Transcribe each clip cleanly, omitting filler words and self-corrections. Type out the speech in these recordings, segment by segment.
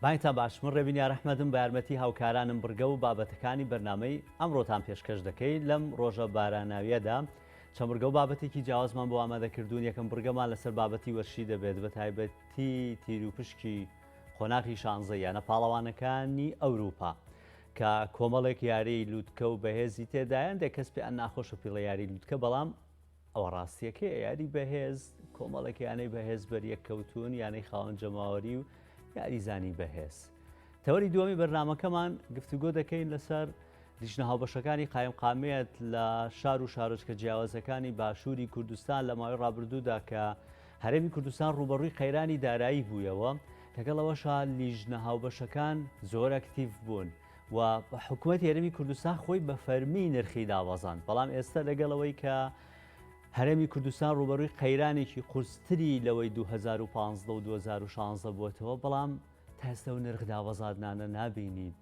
بانگتان باش، من ڕێبین یارئەحمەدم بە یارمەتی هاوکارانم بڕگە و بابەتەکانی بەرنامەی ئەمڕۆتان پێشکەش دەکەین لەم ڕۆژە باراناویەدا چەند بڕگە و بابەتێکی جیاوازمان بۆ ئامادە کردوون یەکەم بڕگەمان لەسەر بابەتی وەرشی دەبێت بە تایبەتی تیروپشکی قۆناغی شانزە یانە پاڵەوانەکانی ئەوروپا کە کۆمەڵێک یاری لوتکە و بەهێزی تێدایە هەندێک کەس پێیان ناخۆشە پیڵە یاری لوتکە بەڵام ئەوە ڕاستیەکەیە یاری بەهێز کۆمەڵێک یانەی بەهێز بەریەککەوتوون یانەی خاوەن جەماوەری و یاریزانی بەهێز. تەوەری دووەمی بەرنامەکەمان گفتوگۆ دەکەین لەسەر لیژنە هاوبەشەکانی قایمقامیەت لە شار و شارۆچکە جیاوازەکانی باشووری کوردستان لە ماوەی ڕابردوودا کە هەرێمی کوردستان ڕووبەڕووی قەیرانی دارایی بوویەوە لەگەڵ ئەوەشا لیژنە هاوبەشەکان زۆر ئەکتیڤ بوون و حکوومەتی هەرێمی کوردستان خۆی بە فەرمی نرخی دابەزاند بەڵام ئێستا لەگەڵ ئەوەی کە هەرێمی کوردستان ڕووبەڕووی قەیرانێکی قورستری لەوەی 2015 و 2016 بووەتەوە بەڵام تا ئێستا و نرخ دابەزاندنانە نابینین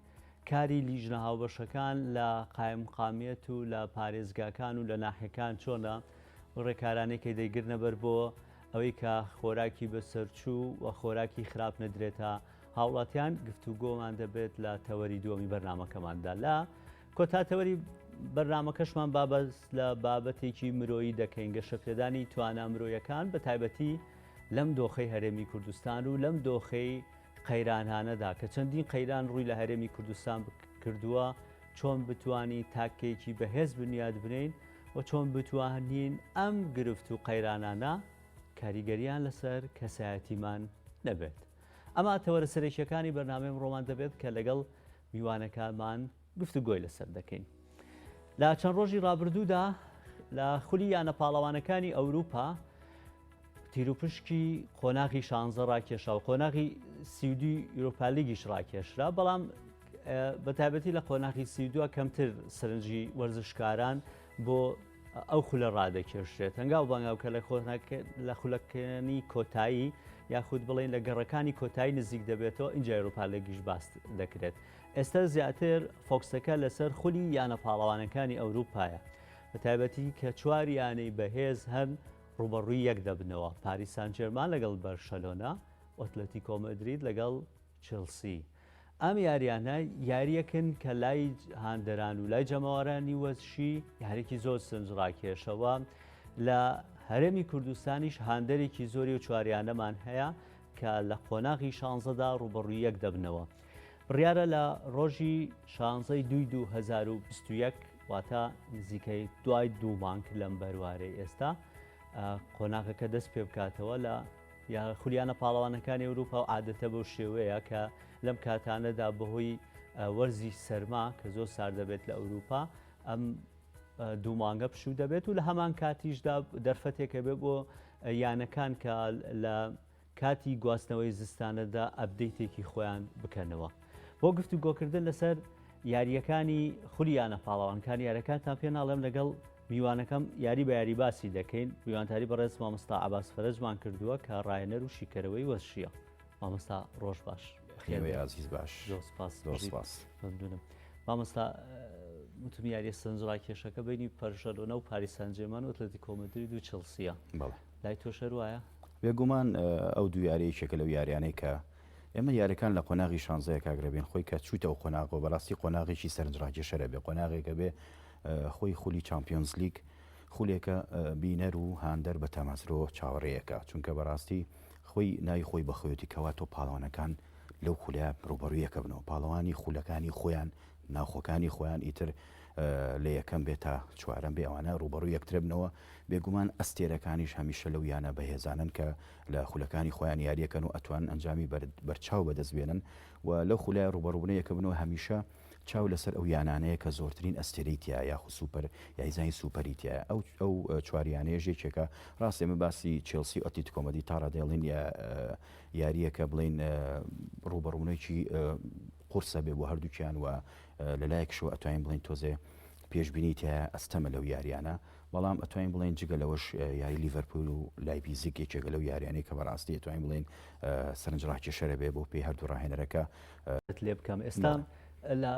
کاری لیژنە هاوبەشەکان لە قایمقامیەت و لە پارێزگاکان و لە ناحیەکان چۆنە و ڕێکارانەی کە دەیگرنە بەر بۆ ئەوەی کە خۆراکی بەسەرچوو و خۆراکی خراپ نەدرێتە هاوڵاتیان گفتوگۆمان دەبێت لە تەوەری دووەمی بەرنامەکەماندا لە کۆتا تەوەری بەرنامەکەشمان بابەس لە بابەتێکی مرۆیی دەکەین گەشەپێدانی توانا مرۆیەکان بە تایبەتی لەم دۆخەی هەرێمی کوردستان و لەم دۆخەی قەیرانانەدا کە چەندین قەیران ڕووی لە هەرێمی کوردستان کردووە چۆن بتوانین تاکێکی بەهێز بنیاد بنین و چۆن بتوانین ئەم گرفت و قەیرانانە کاریگەریان لەسەر کەسایەتیمان نەبێت. ئەمە تەوەرە سەرەکیەکانی بەرنامەی ئەمڕۆمان دەبێت کە لەگەڵ میوانەکانمان گفتوگۆی لەسەر دەکەین. لە چەند ڕۆژی ڕابردوودا لە خولی یانە پاڵەوانەکانی ئەوروپا تیروپشکی قۆناغی شانزە ڕاکێشا و قۆناغی سیودی یۆرۆپالیگیش ڕاکێشرا بەڵام بە تایبەتی لە قۆناغی سیودووە کەمتر سەرنجی وەرزشکاران بۆ ئەو خولە ڕادەکێشرێت هەنگاو بەنگاو کە لە خولەکانی کۆتایی یاخود بڵێن لە گەڕەکانی کۆتایی نزیک دەبێتەوە ئینجا یۆرۆپالیگیش باس دەکرێت ئێستا زیاتر فۆکسەکە لەسەر خولی یانە پاڵەوانەکانی ئەوروپایە بە تایبەتی کە چوار یانەی بەهێز هەن ڕووبەڕووی یەک دەبنەوە پاریس سانجێرمان لەگەڵ بەرشەلۆنە ئۆتلەتیکۆ مەدرید لەگەڵ چێڵسی. ئەم یاریانە یارییەکن کە لای هاندەران و لای جەماوەرانی وەرزشی یاریێکی زۆر سەرنجڕاکێشە و لە هەرێمی کوردستانیش هاندەرێکی زۆری و چواریانەمان هەیە کە لە قۆناغی شانزەدا ڕوبەڕووی یەک دەبنەوە. بڕیارە لە ڕۆژی شانزەی دووی 2021 واتە نزیکەی دوای دوو مانگ لەم بەروارەی ئێستا قۆناغەکە دەست پێ بکاتەوە لە خولیانە پاڵەوانەکانی ئەوروپا و عادەتە بەو شێوەیە کە لەم کاتانەدا بەهۆی وەرزی سەرما کە زۆر سارد دەبێت لە ئەوروپا ئەم دوو مانگە پشوو دەبێت و لە هەمان کاتیشدا دەرفەتێکە بێ بۆ یانەکان کە لە کاتی گواستنەوەی زستانەدا update ێکی خۆیان بکەنەوە بۆ گفتوگۆکردن لەسەر یارییەکانی خولی یانە پاڵەوانکان یاریەکانتان پێ ناڵێم لەگەڵ میوانەکەم یاری بە یاری باسی دەکەین میوانداری بەڕێز مامۆستا عەباس فەرەجمان کردووە کە ڕاهێنەر و شیکەرەوەی وەرزشیە مامۆستا ڕۆژ باش خێوەی ئازیز باش زۆر سپاس زۆر سپاس ممنونم مامۆستا وتم یاریە سەرنجڕاکێشەکە بینی پەرشەلۆنە و پاریس سانجێرمان و ئەتلەتیکۆ مەدرید و چێڵسیە بەڵێ لای تۆش هەر وایە؟ بێگومان ئەو دوو یاریە یەکێکە لەو یاریانەی کە ئێمە یاریەکان لە قۆناغی شانزەیە کاک رێبین خۆی کە چوویتە ئەو قۆناغەوە بەڕاستی قۆناغێکی سەرنجڕاکێشەرە بێ قۆناغێکە بێ خۆی خولی چامپیۆنزلیگ خولێکە بینەر و هاندەر بە تامەزرۆ چاوەڕێیەکە چونکە بەڕاستی خۆی ناوی خۆی بەخۆیەتی کەوا تۆ پاڵەوانەکان لەو خولە ڕوبەڕوویەکە بنەوە پاڵەوانی خولەکانی خۆیان ناوخۆکانی خۆیان ئیتر لە یەکەم بێ تا چوارەم بێ ئەوانە ڕوبەڕوو یەکترە بنەوە بێگومان ئەستێرەکانیش هەمیشە لەو یانە بەهێزانن کە لە خولەکانی خۆیان یاریەکەن و ئەتوانن ئەنجامی بەرچاو بەدەست بێنن و لەو خولای ڕوبەڕوبنە یەکە بنەوە هەمیشە چاو لەسەر ئەو یانانەیە کە زۆرترین ئەستێرەی تیایە یاخود سوپەر یاریزانی سوپەری تیایە ئەو ئەو چوار یانەیەش یەکێکە ڕاست ئێمە باسی چێڵسی و ئەتلیتیکۆ مەدرید تا ڕادەیەڵین یارییەکە بڵێین ڕووبەڕوونێکی قورسە بێ بۆ هەردووکیان و لەلایەکشەوە ئەتوانین بڵێین تۆزێ پێشبینی تیایە ئەستەمە لەو یاریانە بەڵام ئەتوانین بڵێین جگە لەوەش یاری لیڤەرپول و لایپیزیگ یەکێکە لەو یاریانەی کە بەڕاستی ئەتوانین بڵێین سەرنجڕاکێشەرە بێ بۆ پێی هەردوو ڕاهێنەرەکە. لێ بکەم ئێستا لە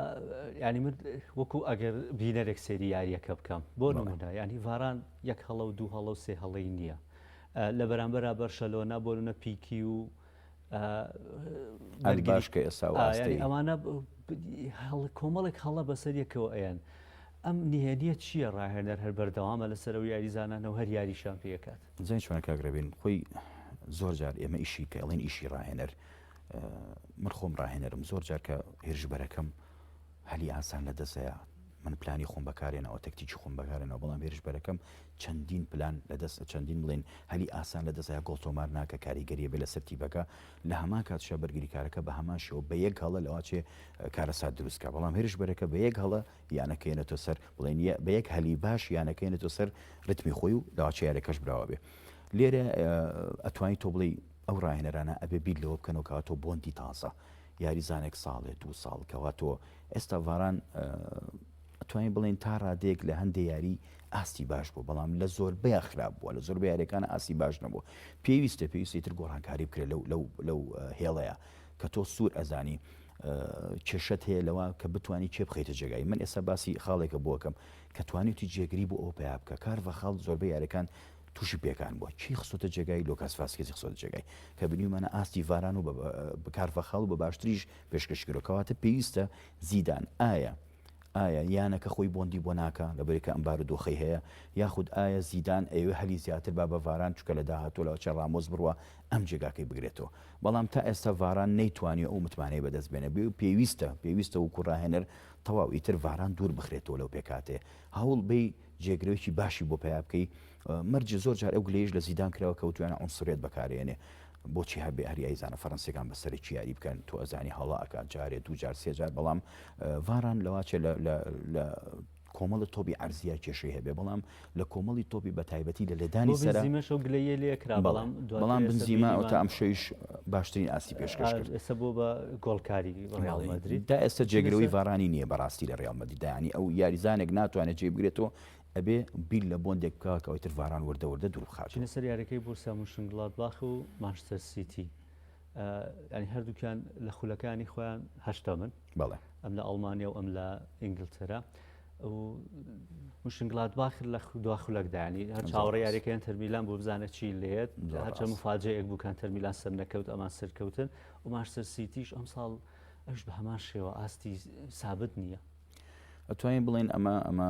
ینی من وەکو ئەگەر بینەرێک سەیری یاریەکە بکەم بۆ نمونە ینی ڤاران یەک هەڵە و دوو هەڵە و سێ هەڵەی نییە لە بەرامبەرا بەرشەلۆنە بۆ نمونە پیکی و. باش کە ئێستا ئەمانە کۆمەڵێک هەڵە بەسەر یەکەوە ئەیەن. ئەم نهێنیە چییە ڕاهێنەر هەر بەردەوامە لەسەر ئەو یاریزانانە و هەر یاریشان پێکات؟ زانی چۆنە کاک ڕێبین خۆی زۆر جار ئێمە ئیشی کە ئەڵێن ئیشی ڕاهێنەر من خۆم ڕاهێنەرم زۆر جار کە هێرشبەرەکەم هەلی ئاسان لە دەستەیە من پلانی خۆم بەکارێنەوە تەکتیکی خۆم بەکارێنەوە بەڵام هێرشبەرەکەم چەندین پلان لە دەست چەندین بڵێن هەلی ئاسان لە دەستەیە گۆڵ تۆمار ناکە کاریگەریە بێ لەسەر تیپەکە لە هەمان کاتشە بەرگریکارەکە بە هەمان شێوە بە یەک هەڵە لەواچێ کارەسات دروست کا بەڵام هێرشبەرەکە بە یەک هەڵە یانەکە یەنێتۆ سەر بڵێن بە یەک هەلی باش یانەکە یەنێتۆ سەر ڕتمی خۆی و لەواچێ یاریەکەش براوە بێ لێرە ئەتوانی تۆ بڵێی ئەو ڕاهێنەرانە ئەبێ بیر لەوە بکەنەوە کەوا تۆ بۆندی تازە یاریزانێک ساڵێ دوو ساڵ کەوا تۆ ئێستا ڤاران ئەتوانین بڵێن تا ڕادەیەک لە هەندێ یاری ئاستی باش بوو بەڵام لە زۆربەیان خراپ بووە لە زۆربەی یاریەکان ئاستی باش نەبوو پێویستە پێویستی تر گۆڕانکاری بکرێت لەو لەو لەو هێڵەیە کە تۆ سوور ئەزانی کێشەت هەیە لەوە کە بتانی کێ بخیتە جێگای من ئێستا باسی خاڵێکە بۆکەم کە توانیوتی جێگری بۆ ئەو پیا بکە کارڤەخاڵ زۆربەی یاریەکان تووشی پێکان بووە کی خستۆتە جێگای لۆکاس ڤاسکێزی خستۆتە جێگای کە بینیومانە ئاستی ڤاران و بە کارڤەخاڵ و بە باشتریش پێشکەش کردووە کەواتە پێویستە زیدان ئایا ئایا یانەکە خۆی بۆندی بۆ ناکا لەبەرئەوەی کە ئەم بارودۆخەی هەیە یاخود ئایا زیدان ئەیەوێ هەلی زیاتر با بە ڤاران چونکە لە داهاتوو لەوەچە ڕامۆس بڕوا ئەم جێگاکەی بگرێتەوە بەڵام تا ئێستا ڤاران نەیتوانیوە ئەو متمانەی بەدەست بێنێ بێ پێویستە پێویستە وەکو ڕاهێنەر تەواو ئیتر ڤاران دوور بخرێتەوە لەو پێکهاتەیە هەوڵ بەی جێگرەوەیەکی باشی بۆ پەیا بکەی مەرج زۆر جار ئەو گلەیش لە زیدان کراوە کە وتویانە عونسوریەت بەکارێنێ بۆچی هەبێ هەر یاریزانە فەرەنسیەکان بە سەرەکی یاری بکەن تۆ ئەزانی هەڵە ئەکات جارێ دوو جار سێ جار بەڵام ڤاران لەواچێ لە کۆمەڵە تۆپی عەرزیە کێشەی هەبێ بەڵام لە کۆمەڵی تۆپی بە تایبەتی لە لێدانی سەر بنزیمەش ئەو گلەیە لێ کرا بەڵام بەڵام بنزیمە ئەو تا ئەم شەویش باشترین ئاستی پێشکەش کرد ئێستا بۆ بە گۆڵکاری ڕیاڵ مەدرید تا ئێستا جێگرەوەی ڤارانی نییە بەڕاستی لە ڕیاڵ مەدرید یانی ئەو یاریزانێک ناتوانێت جێ بگرێتەوە ئەبێ بیر لە بۆندێک بکا کە ئیتر ڤاران وردە وردە دوور بخاتەوە. چینە سەر یاریەکەی بورسیا موشنگلادباخ و مانچستەر سیتی ینی هەردووکیان لە خولەکانی خۆیان هەشتەمن بەڵێ ئەم لە ئەڵمانیا و ئەم لە ئینگلتەرا و موشنگلادباخ لە دوا خولەکدانی هەر چاوەڕێ یاریەکە ئینتەر میلان بۆ بزانە چی لێت هەرچە مفاجەیەک بوو کە ئینتەر میلان سەر نەکەوت ئەمان سەرکەوتن و مانچستەر سیتیش ئەمساڵ ئەوش بە هەمان شێوە ئاستی سابت نییە. ئەتوانین بڵێین ئەمە ئەمە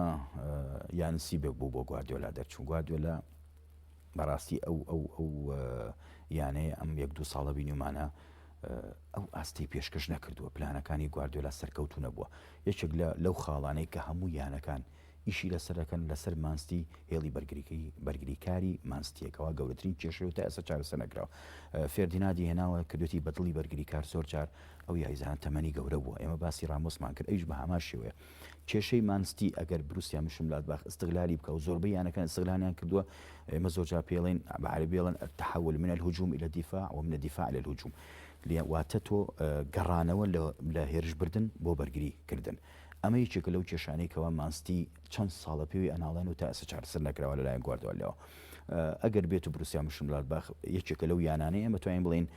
یانسیبێک بوو بۆ گواردیۆلا دەرچوو گواردیۆلا بەڕاستی ئەو ئەو ئەو یانەیە ئەم یەک دوو ساڵە بینیمانە ئەو ئاستی پێشکەش نەکردووە پلانەکانی گواردیۆلا سەرکەوتو نەبووە یەکێک لە لەو خاڵانەی کە هەموو یانەکان ئیشی لەسەرەکەن لەسەر مانستی هێڵی بەرگریکەی بەرگریکاری مانستیەکەەوە گەورەترین کێشەیە و تا ئێستا چارەسەر نەکراوە فێردینادی هێناوە کردوێتی بەدڵی بەرگریکار زۆر جار ئەو یاریزانە تەمەنی گەورە بووە، ئێمە باسی ڕامۆسمان کرد ئەویش بە هەمان شێوەیە. کێشەی مانستی ئەگەر بروسیا مشملادباخ ئیستغلالی بکا و زۆربەی یانەکان ئیستغلالیان کردووە، ئێمە زۆر جار پێی ئەڵێن بە عەرەبی ئەڵێن التحول من الهجوم الى الدفاع ومن الدفاع الى الهجوم واتە تۆ گەڕانەوە لە هێرشبردن بۆ بەرگری کردن. ئەمە یەکێکە لەو کێشانەی کەوا مانستی چەند ساڵە پێوی ئەناڵێن و تا ئێستا چارەسەر نەکراوە لەلایەن گواردیۆلاوە. ئەگەر بێت و بروسیا مشملادباخ یەکێکە لەو یانانەی ئێمە توانین بڵێین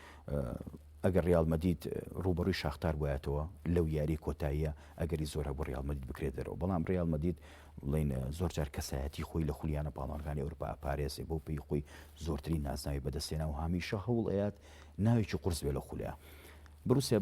ئەگەر ریال مەدید رووبەڕووی شاختار بوایەتەوە لەو یاریی کۆتاییە ئەگەری زۆر هەبوو ریال مەدید بکرێت دەرەوە، بەڵام ریال مەدید بڵێین زۆر جار کەسایەتی خۆی لە خولی یانە پاڵەوانەکانی ئەوروپا ئەپارێزێ بەو پێی خۆی زۆرترین نازناوی بەدەستهێنا و هەمیشە هەوڵ ئەیات ناوێکی قورس بێ لەو خولەیا. بروسیا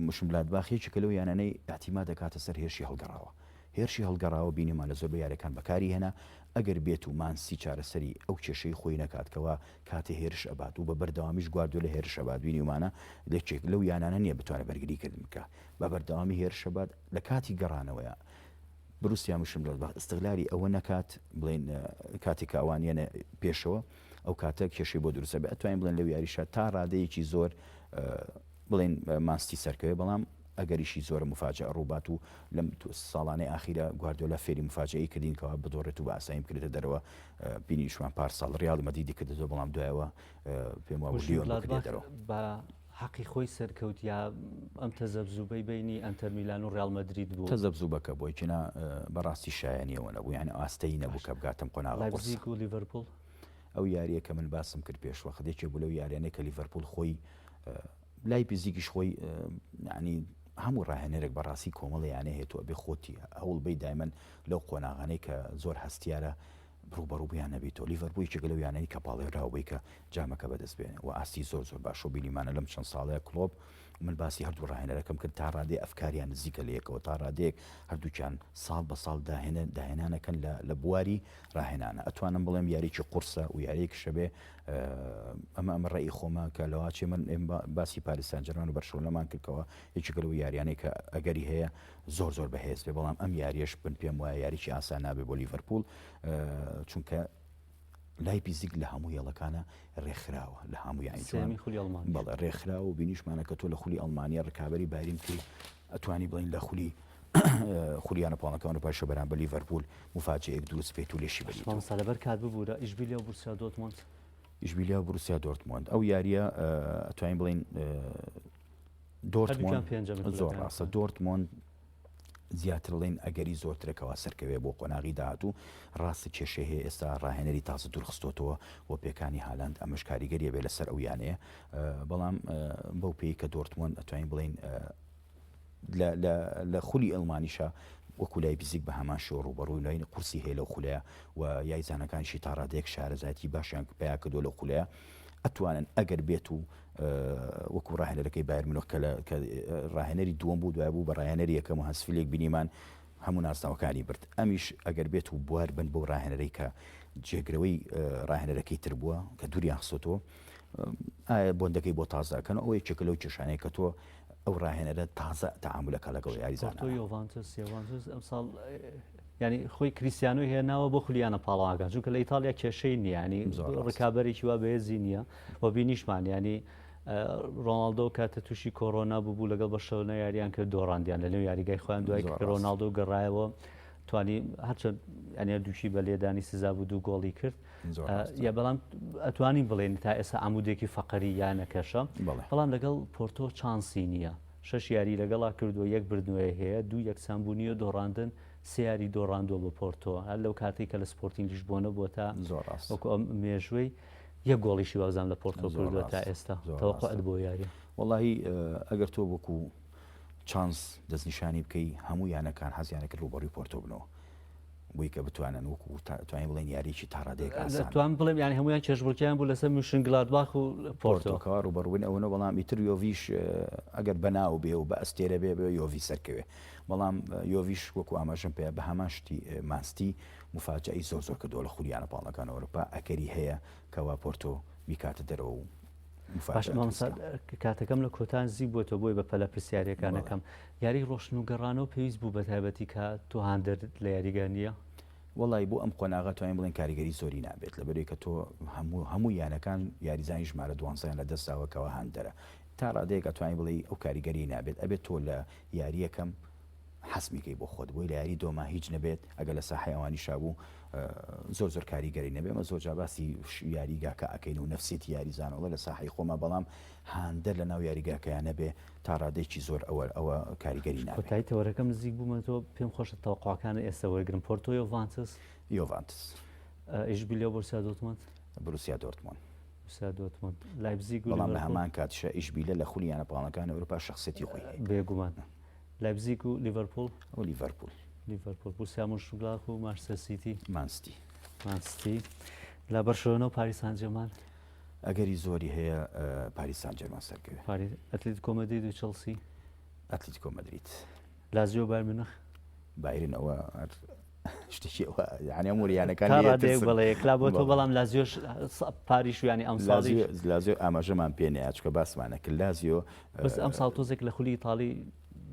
مشنگلادباخ یەکێکە لەو یانانەی ئیعتیماد دەکاتە سەر هێرشی هەڵگەڕاوە. هێرشی هەڵگەڕاوە بینیمان لە زۆربەی یاریەکان بەکاری هێنا، ئەگەر بێت و مان سیتی چارەسەری ئەو کێشەی خۆی نەکات کەوا کاتێ هێرش ئەبات و بە بەردەوامیش گواردیۆلا هێرش ئەبات بینیومانە یەکێک لەو یانانە نیە بتوانێت بەرگری کردن بکا بە بەردەوامی هێرش ئەبات لە کاتی گەڕانەوەیە بروسیا مشنگلادباخ ئیستغلالی ئەوە نەکات بڵێن کاتێک کە ئەوان یەنە پێشەوە ئەو کاتە کێشەی بۆ دروستە بێ ئەتوانین بڵێن لەو یاریشە تا ڕادەیەکی زۆر بڵێن مانستی سەرکەوێ بەڵام ئەگەریشی زۆرە موفاجەئە ڕووبات و لەم ساڵانەی ئاخیرە گواردیۆلا فێری موفاجەئەی کردین کەوا بدۆڕێت و بە ئاسایی بکرێتە دەرەوە بینیشمان پارساڵ ڕیاڵ مەدریدی کردەوە بەڵام دوایەوە پێم وابوو لیۆن بکرێتە دەرەوە. بە حەقی خۆی سەرکەوت یا ئەم تەزەبزوبەی بەینی ئەنتەر میلان و ڕیاڵ مەدرید بوو؟ تەزەبزوبەکە بۆی چینا بەڕاستی شایەنی ئەوە نەبوو یانی ئاستەی نەبوو کە بگاتەم قۆناغە قورسە. لایپزیگ و لیڤەرپوڵ؟ ئەو یارییە کە من باسم کرد پێشوەخت یەکێک بوو لەو یاریانەی کە لیڤەرپوڵ خۆی لایپزیگیش خۆی یانی هەموو ڕاهێنەرێک بەڕاستی کۆمەڵی یانەی هەیە تۆ ئەبێ خۆتی هەوڵ بەی دایمەن لەو قۆناغانەی کە زۆر هەستیارە. ڕووبەڕوویان نەبیتەوە. لیڤەرپوول یەکێکە لەو یانەی کە پاڵێوراوە بۆی کە جامەکە بەدەست بێنێ و ئاستی زۆر زۆر باشە و بینیمانە لەم چەند ساڵەیە کڵۆپ من باسی هەردوو ڕاهێنەرەکەم کرد تا ڕادەیە ئەفکاریان نزیکە لە یەکەوە تا ڕادەیەک هەردووکیان ساڵ بە ساڵ داهێنە داهێنانەکەن لە لە بواری ڕاهێنانە ئەتوانم بڵێم یاریی قورسە و یاریەکیشە بێ ئەمە ئەمە ڕێی خۆمە کە لەواچێ من ئێم باسی پاریس سانجێرمان و بەرشەلۆنەمان کردکەوە یەکێکە لەو یاریانەی کە ئەگەری هەیە زۆر زۆر بەهێز بێ بەڵام ئەم یاریەش من پێم وایە یاریی ئاسان نابێ بۆ لیڤەرپوول چونکە لایپزیگ لە هەموو هێڵەکانە ڕێکخراوە لە هەموو یانی سێمی خولی ئەڵمانی بەڵێ ڕێکخراوە و بینیشمانە کە تۆ لە خولی ئەڵمانیا ڕکابەری بایرن بکەی ئەتوانی بڵین لە خولی خولیانە پاڵەکان و پاشە بەرامبەر لیڤەرپوول مفاجئەیەک دروست بێت و لێشی بەریت. مامۆستا لەبەر کات ببوورە ئیشبیلیا و بورسیا دۆرتمۆند. ئیشبیلیا و بروسیا دۆرتمۆند ئەو یاریە ئەتوانین بڵین دۆرتمۆند زۆر ڕاستە دۆرتمۆند زیاتر ڵێن ئەگەری زۆرترەکەەوە سەرکەوێ بۆ قۆناغی داهاتوو ڕاستە کێشەی هەیە ئێستا ڕاهێنەری تازە دوورخستۆتەوە و پێکانی هالاند ئەمەش کاریگەریە بێ لەسەر ئەو یانەیە بەڵام بەو پێی کە دۆرتمۆند ئەتوانین بڵین لە خولی ئەڵمانیشە وەکو لایپزیگ بە هەمان شێوە ڕووبەڕووی لاینی قورسی هەیە لەو خولەیە و یایزانەکانیشی تاڕادەیەک شارەزایەتی باشیان پیا کردووە لەو خولەیە ئەتوانن ئەگەر بێت و وەکو ڕاهێنەرەکەی بایرن میونخ کە ڕاهێنەری دووەم بوو دوای بوو بە ڕاهێنەری یەکەم و هانس فلیک بینیمان هەموو نازناوەکانی برد ئەمیش ئەگەر بێت و بوار بن بۆ ڕاهێنەرەی کە جێگرەوەی ڕاهێنەرەکەی تر بووە کە دووریان خستۆتەوە ئایا بۆندەکەی بۆ تازەکەن ئەو یەکێکە لەو کێشانەیە کە تۆ ئەو ڕاهێنەرە تازە تەعامولەکە لەگەڵ یاریزانان. پۆرتۆ یۆڤانتۆس یۆڤانتۆس ئەمساڵ ینی خۆی کریسیانۆی هێناوە بۆ خولیانە پاڵەوانەکان چونکە لە ئیتاڵیا کێشەی نییە ینی ڕکابەرێکی وا بەهێزی نییە و بینیشمان ینی ڕۆناڵدۆ کاتە تووشی کۆرۆنا بوو لەگەڵ بەرشەلۆنە یاریان کرد دۆڕاندیان لە نێو یاریگای خۆیان دوای کە ڕۆناڵدۆ گەڕایەوە توانی هەرچەند یانی دووشی بە لێدانی سزا بوو دوو گۆڵی کرد یا بەڵام ئەتوانین بڵێن تا ئێستا عمودێکی فەقەری یانەکەشە بەڵام لەگەڵ پۆرتۆ چانسی نییە شەش یاری لەگەڵا کردووە یەک بردنەوەی هەیە دوو یەکسان بوونیە دۆڕاندن سیاری دۆڕاندووە بە پۆرتۆ هەر لەو کاتێک کە لە سپۆرتین لیشبۆنە بۆ تا وەکو ئەم مێژوەی یەک گۆڵیشی وازام لە پۆرتۆ کردووە تا ئێستا تەوەقعت بۆ یاری وەڵاهی ئەگەر تۆ وەکو چانس دەستنیشانی بکەی هەموو یانەکان حەزیانە کرد ڕووبەڕووی پۆرتۆ بنەوە بۆی کە بتوانن وەکو توانین بڵێن یاریی تا ڕادەیەک ئاسان توان بڵێم یانی هەمویان کێشبڕکێیان بوو لەسەر میوشنگلادباخ و پۆرتۆ کەوا ڕووبەڕووبن ئەوەنە بەڵام ئیتر یۆڤیش ئەگەر بەناو بێ و بە ئەستێرە بێ بێ یۆڤی سەرکەوێ بەڵام یۆڤیش وەکو ئاماژەم پێ بە هەمان شتی مانستی مفاجەی زۆر زۆر کردووە لە خولیانە پاڵەکان ئەوروپا ئەگەری هەیە کەوا پۆرتۆ بیکاتە دەرەوە و باش مامۆستا کاتەکەم لە کۆتا نزیک بۆتەوە بۆی بە پەلە پرسیارەکانەکەم یاری ڕۆشن و گەڕانەوە پێویست بوو بە تایبەتی کە تۆ هاندەر لە یاریگا نییە؟ وەڵی بۆ ئەم قۆناغە توانین بڵێن کاریگەری زۆری نابێت لەبەرەی کە تۆ هەموو هەموو یانەکان یاریزانی ژمارە دوانزەیان لە دەستداوە کەوا هاندەرە تا ڕادەیەک ئەتوانی بڵێی ئەو کاریگەری نابێت ئەبێت تۆ لە یاریەکەم حەسمی کەی بۆ خۆت بۆی لە یاری دۆما هیچ نەبێت ئەگەر لە ساحەی ئەوانیشا بوو زۆر زۆر کاریگەری نەبێ ئەمە زۆر جا باسی یاریگاکە ئەکەین و نەفسیەتی یاریزانەوە لە ساحەی خۆما بەڵام هاندەر لە ناو یاریگاکەیان نەبێ تا ڕادەیەکی زۆر ئەوە ئەوە کاریگەری نابێ. کۆتایی تەوەرەکەم نزیک بوومەتەوە پێم خۆشە تەوەقعەکانت ئێستا وەرگرم پۆرتۆ یۆڤانتس. یۆڤانتس. ئیشبیلیە و بۆرسیا دۆرتموند. بروسیا دۆرتموند. بروسیا دۆرتموند. لایپزیگ و بەڵام لە هەمان کاتیشا ئیشبیلە لە خولی یانە پاڵەکانی ئەوروپا شەخسیەتی خۆی هەیە. بێگومان. لایپزیگ و لیڤەرپوڵ. ئەو لیڤەرپوڵ. لیڤەرپوڵ. بورسیا مونشنگلادباخ و مانچستەر سیتی. مانستی. مانستی. لە بەرشەلۆنە و پاریس سانجێرمان. ئەگەری زۆری هەیە پاریس سانجێرمان سەرکەوێت. پاریس ئەتلەتیکۆ مەدرید و چڵسی. ئەتلەتیکۆ مەدرید. لازیۆ بایرن میونخ. بایرن ئەوە شتێکی ئەوە یعنی هەموو یانەکان تا ڕادەیەک بەڵێ یەکلا بۆتەوە بەڵام لازیۆش پاریش و یانی ئەمساڵیش لازیۆ ئاماژەمان پێ نەیە چونکە باسمانە کرد لازیۆ بەس ئەمساڵ تۆزێک لە خولی ئیتاڵی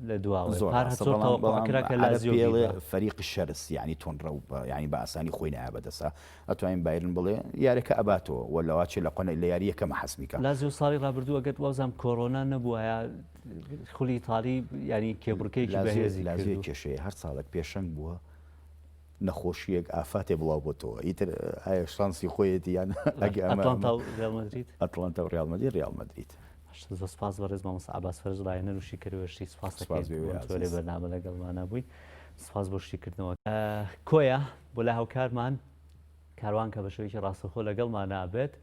لە دواوە زۆر پار هەر زۆر تەوەقع کرا کە لازیۆ پێڵێ فەریق شەرس یعنی تونڕە و یعنی بە ئاسانی خۆی نایە بەدەسا ئەتوانین بایرن بڵێ یارەکە ئەباتەوە و لەواچێ لە قۆنە لە یاری یەکەمە حەسمی کە لازیۆ ساڵی ڕابردوو ئەگەر وابزانم کۆرۆنا نەبووایە خولی ئیتاڵی یانی کێبڕکێکی بەهێزی لازیۆ کێشەیە هەر ساڵێک پێشەنگ بووە نەخۆشیەک ئافاتێ بڵاو بۆتەوە ئیتر ئایا شانسی خۆیەتی یان ئەتڵانتا و ریال مەدرید ئەتڵانتا و ریال مەدرید ریال مەدرید زۆر سپاس بەڕێز مامۆستا عەباس فەرج ڕاهێنەر و شیکەرەوەی شتی سپاس دەکەین تۆ لێ بەرنامە لەگەڵمانە بووی سپاس بۆ شیکردنەوە کۆیە بۆ لە هاوکارمان کاروان کە بە شێوەیەکی ڕاستەوخۆ لەگەڵمان نابێت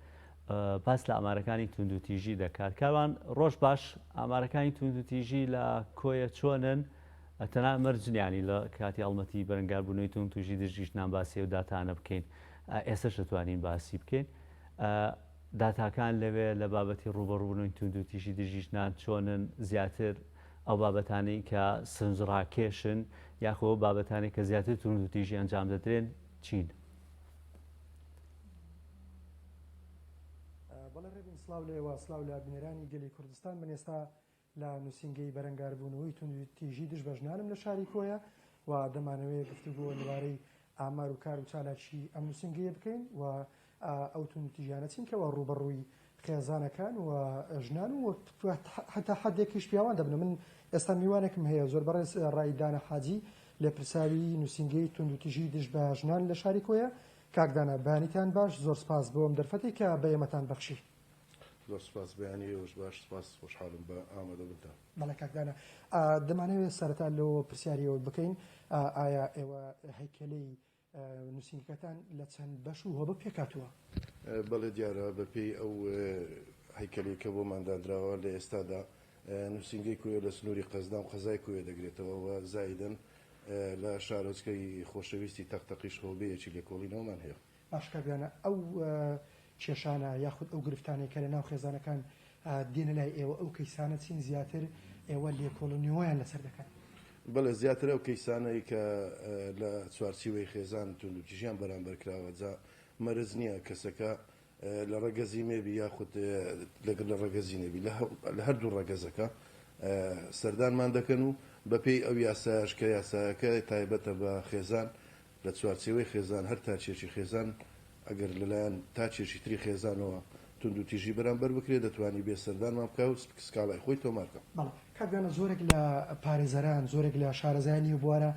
باس لە ئامارەکانی توندوتیژی دەکات. کاروان ڕۆژ باش، ئامارەکانی توندوتیژی لە کۆیە چۆنن؟ تەنها مەرج نییە یانی لە کاتی هەڵمەتی بەرەنگاربوونەوەی توندوتیژی دژی ژنان باسی ئەو داتانە بکەین. ئێستەش دەتوانین باسی بکەین. داتاکان لەوێ لە بابەتی ڕووبەڕووبوونەوەی توندوتیژی دژی ژنان چۆنن، زیاتر ئەو بابەتانەی کە سرنجڕاکێشن یاخۆ ئەو بابەتانەی کە زیاتر توندوتیژی ئەنجام دەدرێن چین؟ بەڵێ ڕێبین سڵاو لە ئێوە سڵاو لە بینەرانی گەلی کوردستان من ئێستا لە نووسینگەی بەرەنگاربوونەوەی توندوتیژی دژ بە ژنانم لە شاری کۆیە و دەمانەوەیە گفتوگۆ لەبارەی ئامار و کار و چالاکی ئەم نووسینگەیە بکەین و ئەو توندوتیژیانە چین کەوا ڕووبەڕووی خێزانەکان و ژنان و هەتا حدێکیش پیاوان دەبن من ئێستا میوانێکم هەیە زۆر بەڕێز ڕای دانە حاجی لێپرساوی نووسینگەی توندوتیژی دژ بە ژنان لە شاری کۆیە کاک دانا بەیانیتان باش زۆر سپاس بۆ ئەم دەرفەتەی کە بە ئێمەتان بەخشی. زۆر سپاس بەیانی ئێوەش باش سپاس خۆشحاڵم بە ئامادەبوونتان. بەڵێ کاک دانا دەمانەوێت سەرەتا لەوە پرسیاری ئەوە بکەین ئایا ئێوە هەیکەلەی نووسینگەکەتان لە چەند بەش و هۆبە پێکهاتووە؟ بەڵێ دیارە بەپێی ئەو هەیکەلەی کە بۆمان دانراوە لە ئێستادا نووسینگەی کۆیە لە سنووری قەزنا و قەزای کۆیە دەگرێتەوە و زائیدەن لە شارۆچکەی خۆشەویستی تەق تەقیش هۆبەیەکی لێکۆڵینەوەمان هەیە. باشە کاک دانا ئەو کێشانە یاخود ئەو گرفتانەی کە لە ناو خێزانەکان دێنە لای ئێوە ئەو کەیسانە چین زیاتر ئێوە لێکۆڵینەوەیان لەسەر دەکەن؟ بەڵێ زیاتر ئەو کەیسانەی کە لە چوارچیوەی خێزان توندوتیژیان بەرامبەر کراوە جا مەرج نییە کەسەکە لە ڕەگەزی مێ بی یاخود لەگەڵ لە ڕەگەزی نەبی لە هەردوو ڕەگەزەکە سەردانمان دەکەن و بەپێی ئەو یاسایەش کە یاسایەکە تایبەتە بە خێزان لە چوارچێوەی خێزان هەر تاکێکی خێزان ئەگەر لەلایەن تاکێکی تری خێزانەوە توندوتیژی بەرامبەر بکرێت دەتوانی بێ سەردانمان بکا و سکاڵای خۆی تۆمار کا. بەڵێ کاک دانا زۆرێک لە پارێزەران زۆرێک لە شارەزایانی ئەو بوارە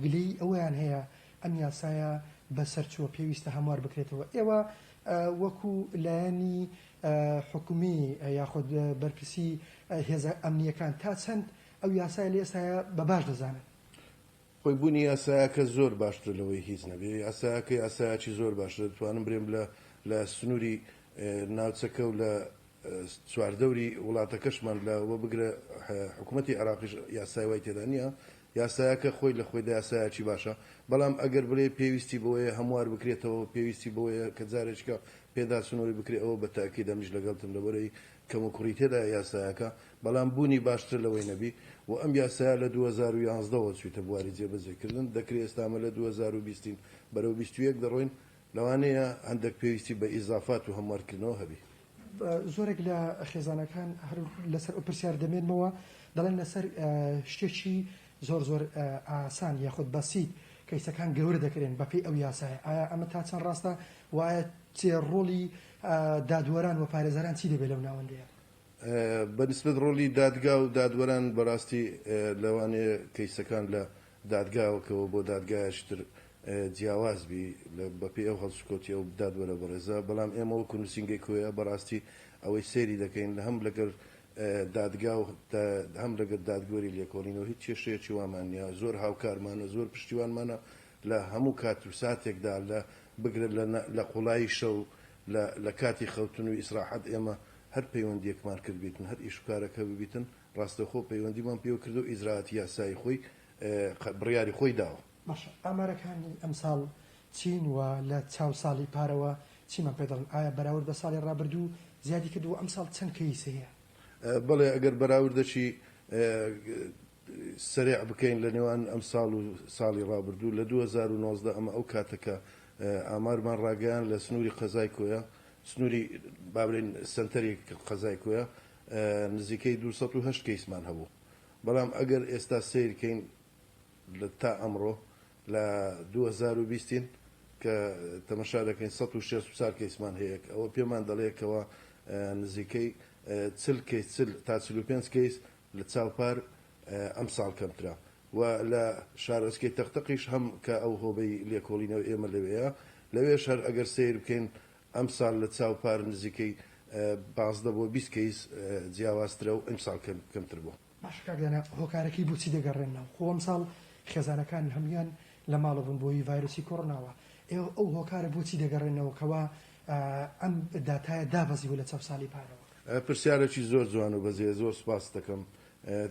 گلەیی ئەوەیان هەیە ئەم یاسایە بەسەرچووە پێویستە هەموار بکرێتەوە ئێوە وەکو لایەنی حکومی یاخود بەرپرسی هێزە ئەمنییەکان تا چەند ئەو یاسایە لە ئێستایا بە باش دەزانن؟ خۆی بوونی یاسایەکە زۆر باشترە لەوەی هیچ نەبێ یاسایەکە یاسایەکی زۆر باشترە دەتوانم برێم لە لە سنووری ناوچەکە و لە چواردەوری وڵاتەکەشمان لە وە بگرە حکوومەتی عێراقیش یاسای وای تێدا نییە یاسایەکە خۆی لە خۆیدا یاسایەکی باشە، بەڵام ئەگەر بڵێی پێویستی بەوەیە هەموار بکرێتەوە، پێویستی بەوەیە کە جارێکیکە پێداچوونەوەی بکرێ، ئەوە بە تەئکید ئەمنیش لەگەڵتم لەبەرئەوەی کەموکوڕی تێدایە یاسایەکە، بەڵام بوونی باشترە لەوەی نەبی و ئەم یاسایە لە 2011 وە چوویتە بواری جێبەجێکردن، دەکرێ ئێستا ئەمە لە 2020 ین بەرەو 21 دەڕۆین، لەوانەیە هەندەک پێویستی بە ئیزافات و هەموارکردنەوە هەبی. زۆرێک لە خێزانەکان هەر لەسەر ئەو پرسیار دەمێنمەوە دەڵێن لەسەر شتێکی زۆر زۆر ئاسان یاخود بەسیت کەیسەکان گەورە دەکرێن بەپێی ئەو یاسایە ئایا ئەمە تا چەند ڕاستە و ئایا ڕۆڵی دادوەران و پارێزەران چی دەبێت لەو ناوەندەیە؟ بە نیسبەت ڕۆڵی دادگا و دادوەران بەڕاستی لەوانەیە کەیسەکان لە دادگاوەکەوە بۆ دادگایەکی تر جیاواز بی بەپێی ئەو هەڵسوکەوتی ئەو دادوەرە بەڕێزە، بەڵام ئێمە وەکو نوسینگەی کۆیە بەڕاستی ئەوەی سەیری دەکەین هەم لەگەر دادگا و هەم لەگەر دادگوەری لێکۆڵینەوە هیچ کێشەیەکی وامان نییە، زۆر هاوکارمانە، زۆر پشتیوانمانە لە هەموو کات و ساتێکدا لە بگرە لە قوڵایی شەو لە لە کاتی خەوتن و ئیسراحەت ئێمە هەر پەیوەندیەکمان کردبیتن هەر ئیش و کارەک هەببیتن ڕاستەوخۆ پەیوەندیمان پێوە کردو ئیجرائاتی یاسایی خۆی بڕیاری خۆی داوە. باشە ئامارەکانی ئەمساڵ چین و لە چاو ساڵی پارەوە چیمان پێ دەڵێن؟ ئایا بەراورد بە ساڵی ڕابردوو زیادی کردووە؟ ئەمساڵ چەند کەیس هەیە؟ بەڵێ ئەگەر بەراوردەکی سەریع بکەین لە نێوان ئەمساڵ و ساڵی ڕابردوو لە 2019 ئەمە ئەو کاتە کە ئامارمان ڕاگەیان لە سنووری قەزای کۆیە سنووری با بڵێین سەنتەری قەزای کۆیە نزیکەی 208 کەیسمان هەبوو بەڵام ئەگەر ئێستا سەیر کەین لە تا ئەمڕۆ لە 2020 ین کە تەمەشا دەکەین 164 کەیسمان هەیە ئەوە پێمان دەڵێ کەوا نزیکەی 40 کەیس 40 تا 45 کەیس لە چاو پار ئەمساڵ کەمترە و لە شارۆچکەی تەقتەقیش هەم کە ئەو هۆبەی لێکۆڵینەوەی ئێمە لەوێیە لەوێش هەر ئەگەر سەیر بکەین ئەمساڵ لە چاو پار نزیکەی 15 بۆ 20 کەیس جیاوازترە و ئیمساڵ کەمتر بووە. باشە کاک دانا هۆکارەکەی بۆچی دەگەڕێننەوە خۆ ئەمساڵ خێزانەکان هەموویان لە ماڵە بوون بۆی ڤایرۆسی کۆرۆناوە ئێوە ئەو هۆکارە بۆچی دەگەڕێنەوە کەوا ئەم داتایە دابەزیوە لە چاو ساڵی پارەوە؟ پرسیارێکی زۆر جوان و بەجێیە زۆر سوپاست دەکەم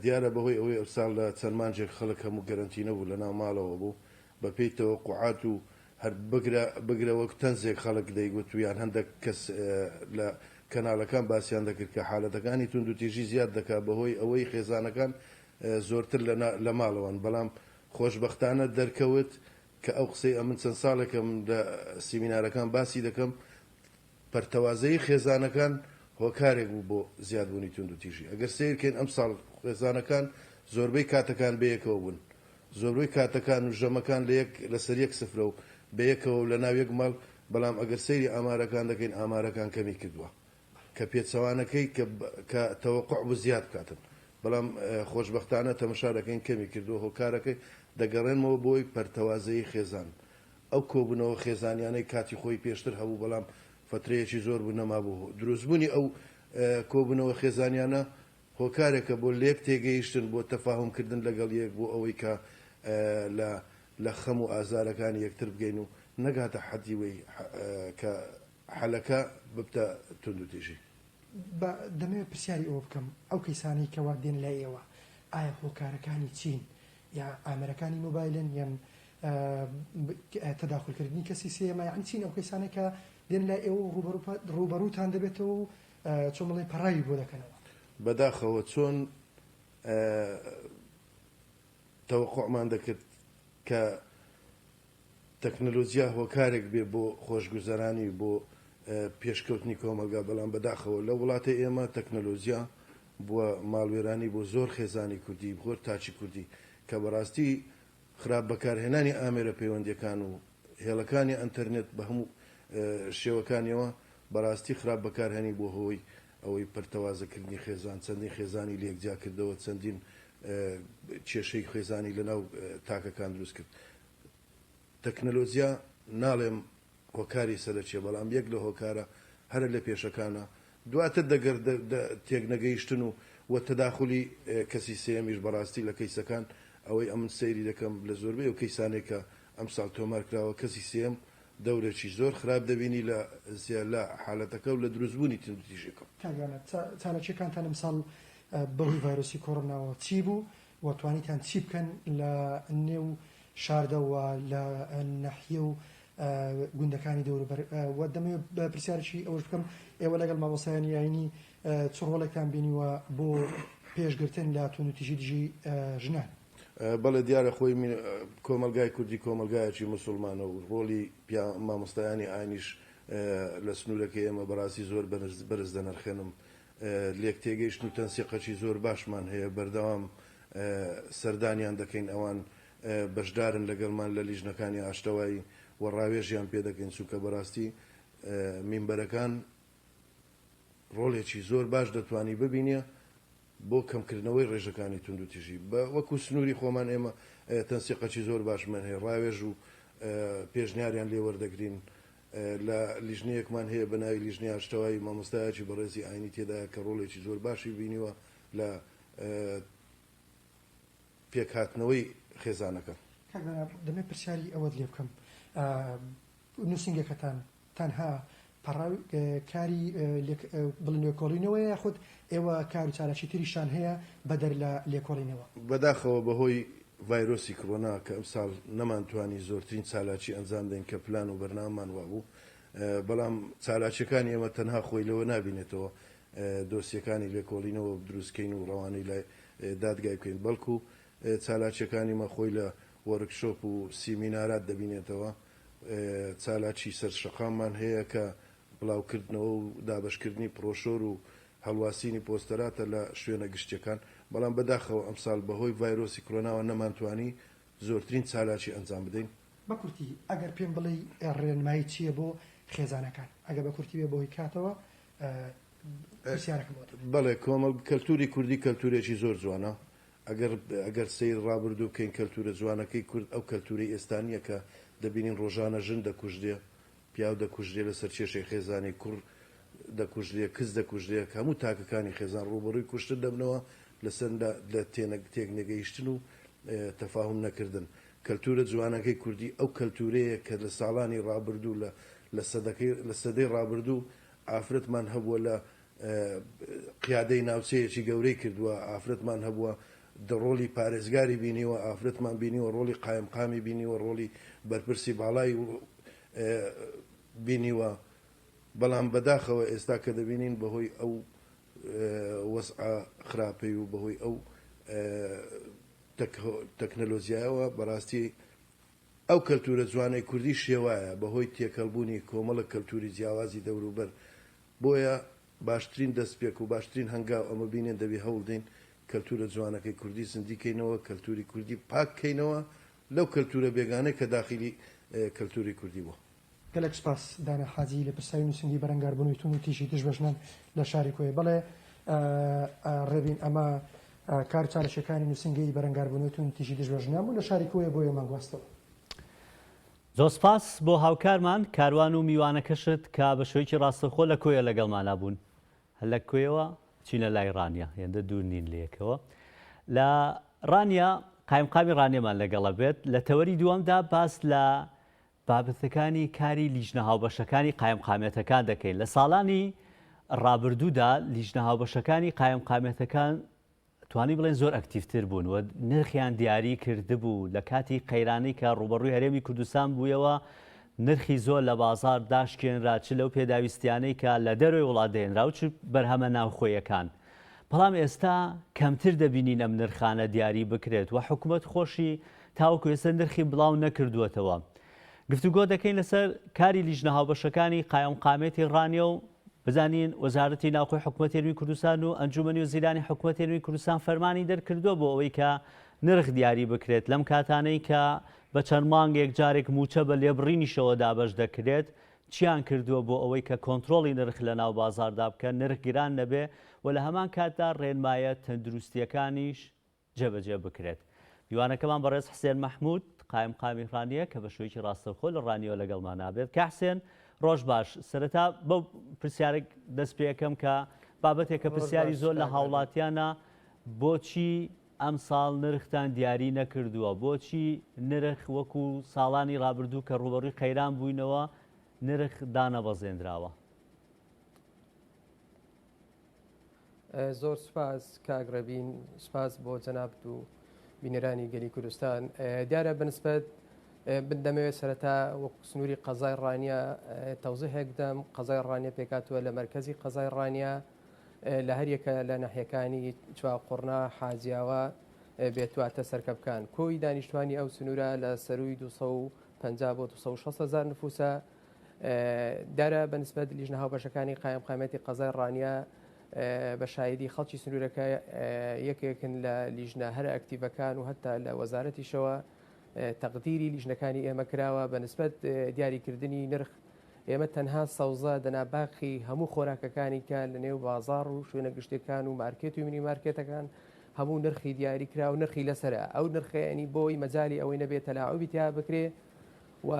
دیارە بەهۆی ئەوەی ئەوساڵ لە چەند مانگێک خەڵک هەموو گەرەنتی نەبوو لەناو ماڵەوە بوو بەپێی تەوەقوعات و. هەر بگرە بگرە وەک تەنزێک خەڵک دەیگوت و یان هەندێک کەس لە کەناڵەکان باسیان دەکرد کە حالەتەکانی توندوتیژی زیاد دەکات بەهۆی ئەوەی خێزانەکان زۆرتر لە ماڵەوەن بەڵام خۆشبەختانە دەرکەوت کە ئەو قسەی ئەمن چەند ساڵێکە من لە سیمینارەکان باسی دەکەم پەرتەوازەیی خێزانەکان هۆکارێک بوو بۆ زیادبوونی توندوتیژی. ئەگەر سەیرکەین ئەمساڵ خێزانەکان زۆربەی کاتەکان بەیەکەوە بوون. زۆربەی کاتەکان و ژەمەکان لە یەک لەسەر یەک سفرە و بەیەکەوە و لەناو یەک ماڵ، بەڵام ئەگەر سەیری ئامارەکان دەکەین ئامارەکان کەمی کردووە کە پێچەوانەکەی کە کە تەوەقوع بوو زیاد بکاتن بەڵام خۆشبەختانە تەمەشا دەکەین کەمی کردووە هۆکارەکەی دەگەڕێنمەوە بۆی پەرتەوازەیی خێزان ئەو کۆبوونەوە خێزانیانەی کاتی خۆی پێشتر هەبوو بەڵام فەترەیەکی زۆر بوو نەمابوو دروستبوونی ئەو کۆبوونەوە خێزانیانە هۆکارێکە بۆ لێک تێگەیشتن بۆ تەفاهوم کردن لەگەڵ یەک بۆ ئەوەی کە لە لە خەم و ئازارەکانی یەکتر بگەین و نەگاتە حەدی وەی کە حەلەکە ببتە توندوتیژی. با دەمەوێت پرسیاری ئەوە بکەم ئەو کەیسانەی کەوا دێن لای ئێوە ئایا هۆکارەکانی چین یا ئامێرەکانی مۆبایلن یان تەداخولکردنی کەسی سێیەمە یانی چین ئەو کەسانەی کە دێن لای ئێوە و ڕووبەڕووتان دەبێتەوە و چۆن بڵێ پەڕاوی بۆ دەکەنەوە؟ بەداخەوە چۆن تەوەقوعمان دەکرد کە تەکنەلۆجیا هۆکارێک بێ بۆ خۆشگوزەرانی بۆ پێشکەوتنی کۆمەڵگا، بەڵام بەداخەوە لە وڵاتەی ئێمە تەکنەلۆجیا بووە ماڵوێرانی بۆ زۆر خێزانی کوردی، بۆ تاکی کوردی کە بەڕاستی خراپ بەکارهێنانی ئامێرە پەیوەندیەکان و هێڵەکانی ئەنتەرنێت بە هەموو شێوەکانیەوە بەڕاستی خراپ بەکارهێنی بووە هۆی ئەوەی پەرتەوازەکردنی خێزان، چەندین خێزانی لێک جیا کردەوە، چەندین کێشەی خێزانی لەناو تاکەکان دروست کرد. تەکنەلۆجیا ناڵێم هۆکاری سەرەکیە بەڵام یەک لە هۆکارە هەرە لە پێشەکانە دواتر دەگەر تێکنەگەیشتن و و تەداخولی کەسی سێیەمیش بەڕاستی لە کەیسەکان ئەوەی ئەمن سەیری دەکەم لە زۆربەی ئەو کەیسانەی کە ئەمساڵ تۆمار کراوە کەسی سێیەم دەورێکی زۆر خراپ دەبینی لە لە حالەتەکە و لە دروستبوونی توندوتیژیەکە. کاک دانا چالاکیەکانتان ئەمساڵ بەهۆی ڤایرۆسی کۆرۆناوە چی بوو و توانیتان چی بکەن لە نێو شاردا و لە ناحیە و گوندەکانی دەوروبەر و دەمەوێت پرسیارێکی ئەوەش بکەم ئێوە لەگەڵ مامۆستایانی ئاینی چ ڕۆڵێکتان بینیوە بۆ پێشگرتن لە توندوتیژی دژی ژنان؟ بەڵێ دیارە خۆی کۆمەڵگای کوردی کۆمەڵگایەکی موسوڵمانە و ڕۆڵی مامۆستایانی ئاینیش لە سنوورەکەی ئێمە بەڕاستی زۆر بەرز دەنرخێنم لێک تێگەیشتن و تەنسیقەکی زۆر باشمان هەیە، بەردەوام سەردانیان دەکەین، ئەوان بەشدارن لەگەڵمان لە لیژنەکانی ئاشتەوایی و ڕاوێژیان پێ دەکەین، چونکە بەڕاستی مینبەرەکان ڕۆڵێکی زۆر باش دەتوانی ببینێ بۆ کەمکردنەوەی ڕێژەکانی توندوتیژی. بە وەکو سنووری خۆمان ئێمە تەنسیقەکی زۆر باشمان هەیە، ڕاوێژ و پێشنیاریان لێ وەردەگرین، لە لیژنەیەکمان هەیە بە ناوی لیژنەی ئاشتەوایی مامۆستایەکی بەڕێزی ئاینی تێدایە کە ڕۆڵێکی زۆر باشی بینیوە لە پێکهاتنەوەی خێزانەکان. کاک دانا دەمەوێت پرسیاری ئەوەت لێ بکەم نووسینگەکەتان تەنها پەڕاو کاری بڵێن لێکۆڵینەوەیە یاخود ئێوە کار و چالاکی تریشتان هەیە بەدەر لە لێکۆڵینەوە؟ بەداخەوە بەهۆی ڤایرۆسی کرۆنا کە ئەمساڵ نەمانتوانی زۆرترین چالاکی ئەنجام دەین کە پلان و بەرنامەمان وابوو، بەڵام چالاکیەکانی ئێمە تەنها خۆی لەوە نابینێتەوە دۆسیەکانی لێکۆڵینەوە دروستکەین و ڕەوانەی لای دادگای بکەین، بەڵکو چالاکیەکانی مە خۆی لە وۆرکشۆپ و سیمینارات دەبینێتەوە، چالاکی سەر شەقاممان هەیە کە بڵاوکردنەوە و دابەشکردنی پرۆشۆر و هەڵواسینی پۆستەراتە لە شوێنە گشتیەکان، بەڵام بەداخەوە ئەمساڵ بەهۆی ڤایرۆسی کرۆناوە نەمانتوانی زۆرترین چالاکی ئەنجام بدەین. بە کورتی ئەگەر پێم بڵێی ڕێنمایی چییە بۆ خێزانەکان؟ ئەگەر بە کورتی بێ بەهۆی کاتەوە پرسیارەکەم بۆ دەبێت. بەڵێ کۆمەڵ کەلتوری کوردی کەلتورێکی زۆر جوانە ئەگەر ئەگەر سەیر ڕابردوو بکەین کەلتورە جوانەکەی کورد ئەو کەلتورەی ئێستا نییە کە دەبینین ڕۆژانە ژن دەکوژرێ پیاو دەکوژرێ لەسەر کێشەی خێزانی، کوڕ دەکوژرێ، کچ دەکوژرێ، هەموو تاکەکانی خێزان ڕووبەڕووی کوشتن دەبنەوە لەسەر لە تێکنەگەیشتن و تەفاهوم نەکردن. کەلتوورە جوانەکەی کوردی ئەو کەلتوورەیە کە لە ساڵانی ڕابردوو لە لە سەدەکەی لە سەدەی ڕابردوو ئافرەتمان هەبووە لە قیادەی ناوچەیەکی گەورەی کردووە، ئافرەتمان هەبووە. ڕۆڵی پارێزگاری بینیوە، ئافرەتمان بینیوە ڕۆڵی قایمقامی بینیوە، ڕۆڵی بەرپرسی باڵای بینیوە، بەڵام بەداخەوە ئێستا کە دەبینین بەهۆی ئەو وەزعە خراپەی و بەهۆی ئەو تەکنەلۆجیایەوە بەڕاستی ئەو کەلتورە جوانەی کوردی شێوایە بەهۆی تێکەڵبوونی کۆمەڵک کەلتوری جیاوازی دەوروبەر بۆیە باشترین دەستپێک و باشترین هەنگاو ئەمە بینێن دەبی هەوڵدەین کەلتورە جوانەکەی کوردی زیندی کەینەوە کەلتوری کوردی پاک کەینەوە لەو کەلتورە بێگانەی کە داخیلی کەلتوری کوردی بووە. گەلەک سوپاس دانا حاجی لێپرسراوی نووسینگەی بەرەنگاربوونەوەی توندوتیژی دژ بە ژنان لە شاری کۆیە. بەڵێ ڕێبین ئەمە کار و چالاکییەکانی نووسینگەی بەرەنگاربوونەوەی توندوتیژی دژ بە ژنان بوو لە شاری کۆیە بۆ ئێمە گواستەوە. زۆر سپاس بۆ هاوکارمان کاروان و میوانەکەشت کە بە شێوەیەکی ڕاستەوخۆ لە کۆیە لەگەڵمانا بوون. هەر لە کۆیەوە بچینە لای ڕانیە، هێندە دوور نین لەیەکەوە. لە ڕانیە قایمقامی ڕانیەمان لەگەڵە بێت. لە تەوەری دووەمدا باس لە بابەتەکانی کاری لیژنە هاوبەشەکانی قایمقامیەتەکان دەکەین. لە ساڵانی ڕابردوودا لیژنە هاوبەشەکانی قایمقامیەتەکان توانی بڵێن زۆر ئەکتیڤتر بوون و نرخیان دیاری کردبوو لە کاتی قەیرانی کە ڕووبەڕووی هەرێمی کوردستان بوویەوە نرخی زۆر لە بازاڕ داشکێنرا چ لەو پێداویستیانەی کە لە دەرەوەی وڵات دەهێنرا و چ بەرهەمە ناوخۆیەکان بەڵام ئێستا کەمتر دەبینین ئەم نرخانە دیاری بکرێت و حکومەت خۆشی تاوەکو ئێستا نرخی بڵاو نەکردووەتەوە. گفتوگۆ دەکەین لەسەر کاری لیژنە هاوبەشەکانی قایمقامێتی ڕانیە و بزانین وەزارەتی ناوخۆی حکومەتی هەرێمی کوردستان و ئەنجومەنی وەزیرانی حکومەتی هەرێمی کوردستان فەرمانی دەرکردووە بۆ ئەوەی کە نرخ دیاری بکرێت لەم کاتانەی کە بە چەند مانگێک جارێک مووچە بە لێبڕینیشەوە دابەش دەکرێت چیان کردووە بۆ ئەوەی کە کۆنترۆڵی نرخ لە ناو بازاڕدا بکەن، نرخ گران نەبێ و لە هەمان کاتدا ڕێنمایە تەندروستییەکانیش جێبەجێ بکرێت. میوانەکەمان بەڕێز حسێن مەحمود، قایمقامی ڕانیە کە بە شێوەیەکی ڕاستەوخۆ لە ڕانیەوە لەگەڵمان نابێت. کاک حسێن ڕۆژ باش. سەرەتا بەو پرسیارێک دەست پێ ئەکەم کە بابەتێکە پرسیاری زۆر لە هاوڵاتیانە، بۆچی ئەمساڵ نرختان دیاری نەکردووە؟ بۆچی نرخ وەکو ساڵانی ڕابردوو کە ڕووبەڕووی قەیران بووینەوە نرخ دانەبەزێنراوە؟ زۆر سوپاس کاک ڕێبین، سوپاس بۆ جەنابت و بینەرانی گەلی کوردستان. دیارە بەنسبەت من دەمەوێت سەرەتا وەکو سنووری قەزای ڕانیە تەوزیحێک بدەم. قەزای ڕانیە پێکهاتووە لە مەرکەزی قەزای ڕانیە، لە هەریەکە لە ناحیەکانی چوارقوڕنە، حاجیاوا، بێتواتە سەرکەپکان. کۆی دانیشتوانی ئەو سنوورە لە سەرووی 250 بۆ 260 هەزار نفوسە. دیارە بە نسبەت لیژنە هاوبەشەکانی قایمقامیەتی قەزای ڕانیە بە شایدی خەڵکی سنوورەکە یەکێکن لە لیژنە هەرە ئەکتیڤەکان و هەتا لە وەزارەتیشەوە تەقدیری لیژنەکانی ئێمە کراوە بە نسبەت دیاریکردنی نرخ ئێمە تەنها سەوزە دەنا باقی هەموو خۆراکەکانی کە لە نێو بازاڕ و شوێنە گشتیەکان و مارکێت و مینی مارکێتەکان هەموو نرخی دیاری کرا و نرخی لەسەرە ئەو نرخە ینی بۆی مەجالی ئەوەی نەبێت تەلاعوبی تیا بکرێ و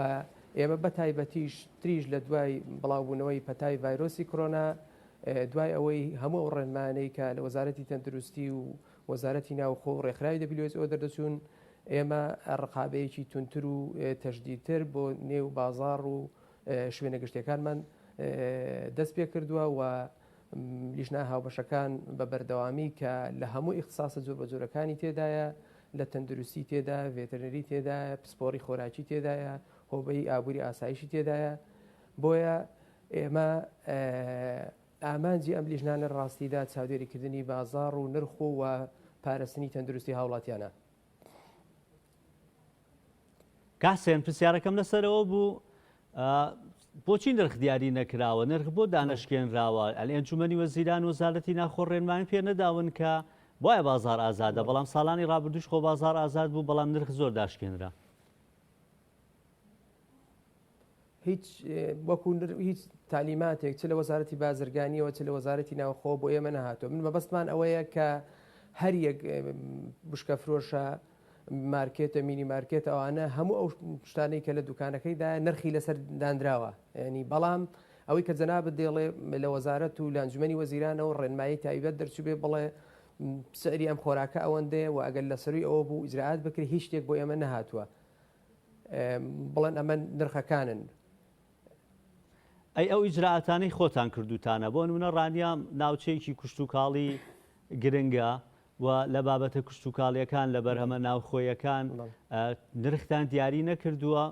ئێمە بە تایبەتیش تریش لە دوای بڵاوبوونەوەی پەتای ڤایرۆسی کۆرۆنا دوای ئەوەی هەموو ئەو ڕێنمانەی کە لە وەزارەتی تەندروستی و وەزارەتی ناوخۆ و ڕێکخراوی WHO دەردەچوون ئێمە ڕقابەیەکی توندتر و تەشدیدتر بۆ نێو بازاڕ و شوێنە گشتیەکانمان دەست پێ کردووە و لیژنە هاوبەشەکان بە بەردەوامی کە لە هەموو ئیختساسە جۆربەجۆرەکانی تێدایە لە تەندروستی تێدا، ڤێتەرنەری تێدایە، پسپۆڕی خۆراکی تێدایە، هۆبەی ئابووری ئاسایشی تێدایە. بۆیە ئێمە ئامانجی ئەم لیژنانە لە ڕاستیدا چاودێریکردنی بازاڕ و نرخ و و پارستنی تەندروستی هاوڵاتیانە. کاک حسێن پرسیارەکەم لەسەرەوە بوو بۆچی نرخ دیاری نەکراوە نرخ بۆ دانەشکێنراوە ئەل ئەنجومەنی وەزیران وەزارەتی ناخۆ ڕێنمایی پێ نەداون کە وایە بازار ئازادە بەڵام ساڵانی ڕابردوش خۆ بازار ئازاد بوو بەڵام نرخ زۆر داشکێنرا. هیچ وەکو هیچ تالیماتێک چ لە وەزارەتی بازرگانیەوە چ لە وەزارەتی ناوخۆ بۆ ئێمە نەهاتووە من مەبەستمان ئەوەیە کە هەر یەک بشکە فرۆشە مارکێتە مینی مارکێت ئەوانە هەموو ئەو شتانەی کە لە دوکانەکەیدا نرخی لەسەر دانراوە ینی بەڵام ئەوەی کە جەنابت دێڵێ لە وەزارەت و لە ئەنجومەنی وەزیرانەوە ڕێنمایی تایبەت دەرچووبێ بڵێ سعری ئەم خۆراکە ئەوەندەیە و ئەگەر لە سەروی ئەوە بوو ئیجرائات بکرێ هیچ شتێک بۆ ئێمە نەهاتووە بڵێن ئەمە نرخەکانن. ئەی ئەو ئیجرائاتانەی خۆتان کردووتانە بۆ نمونە ڕانیە ناوچەیەکی کوشتوکاڵی گرنگە. و لە بابەتە کشتوکاڵیەکان لە بەرهەمە ناوخۆیەکان نرختان دیاری نەکردووە.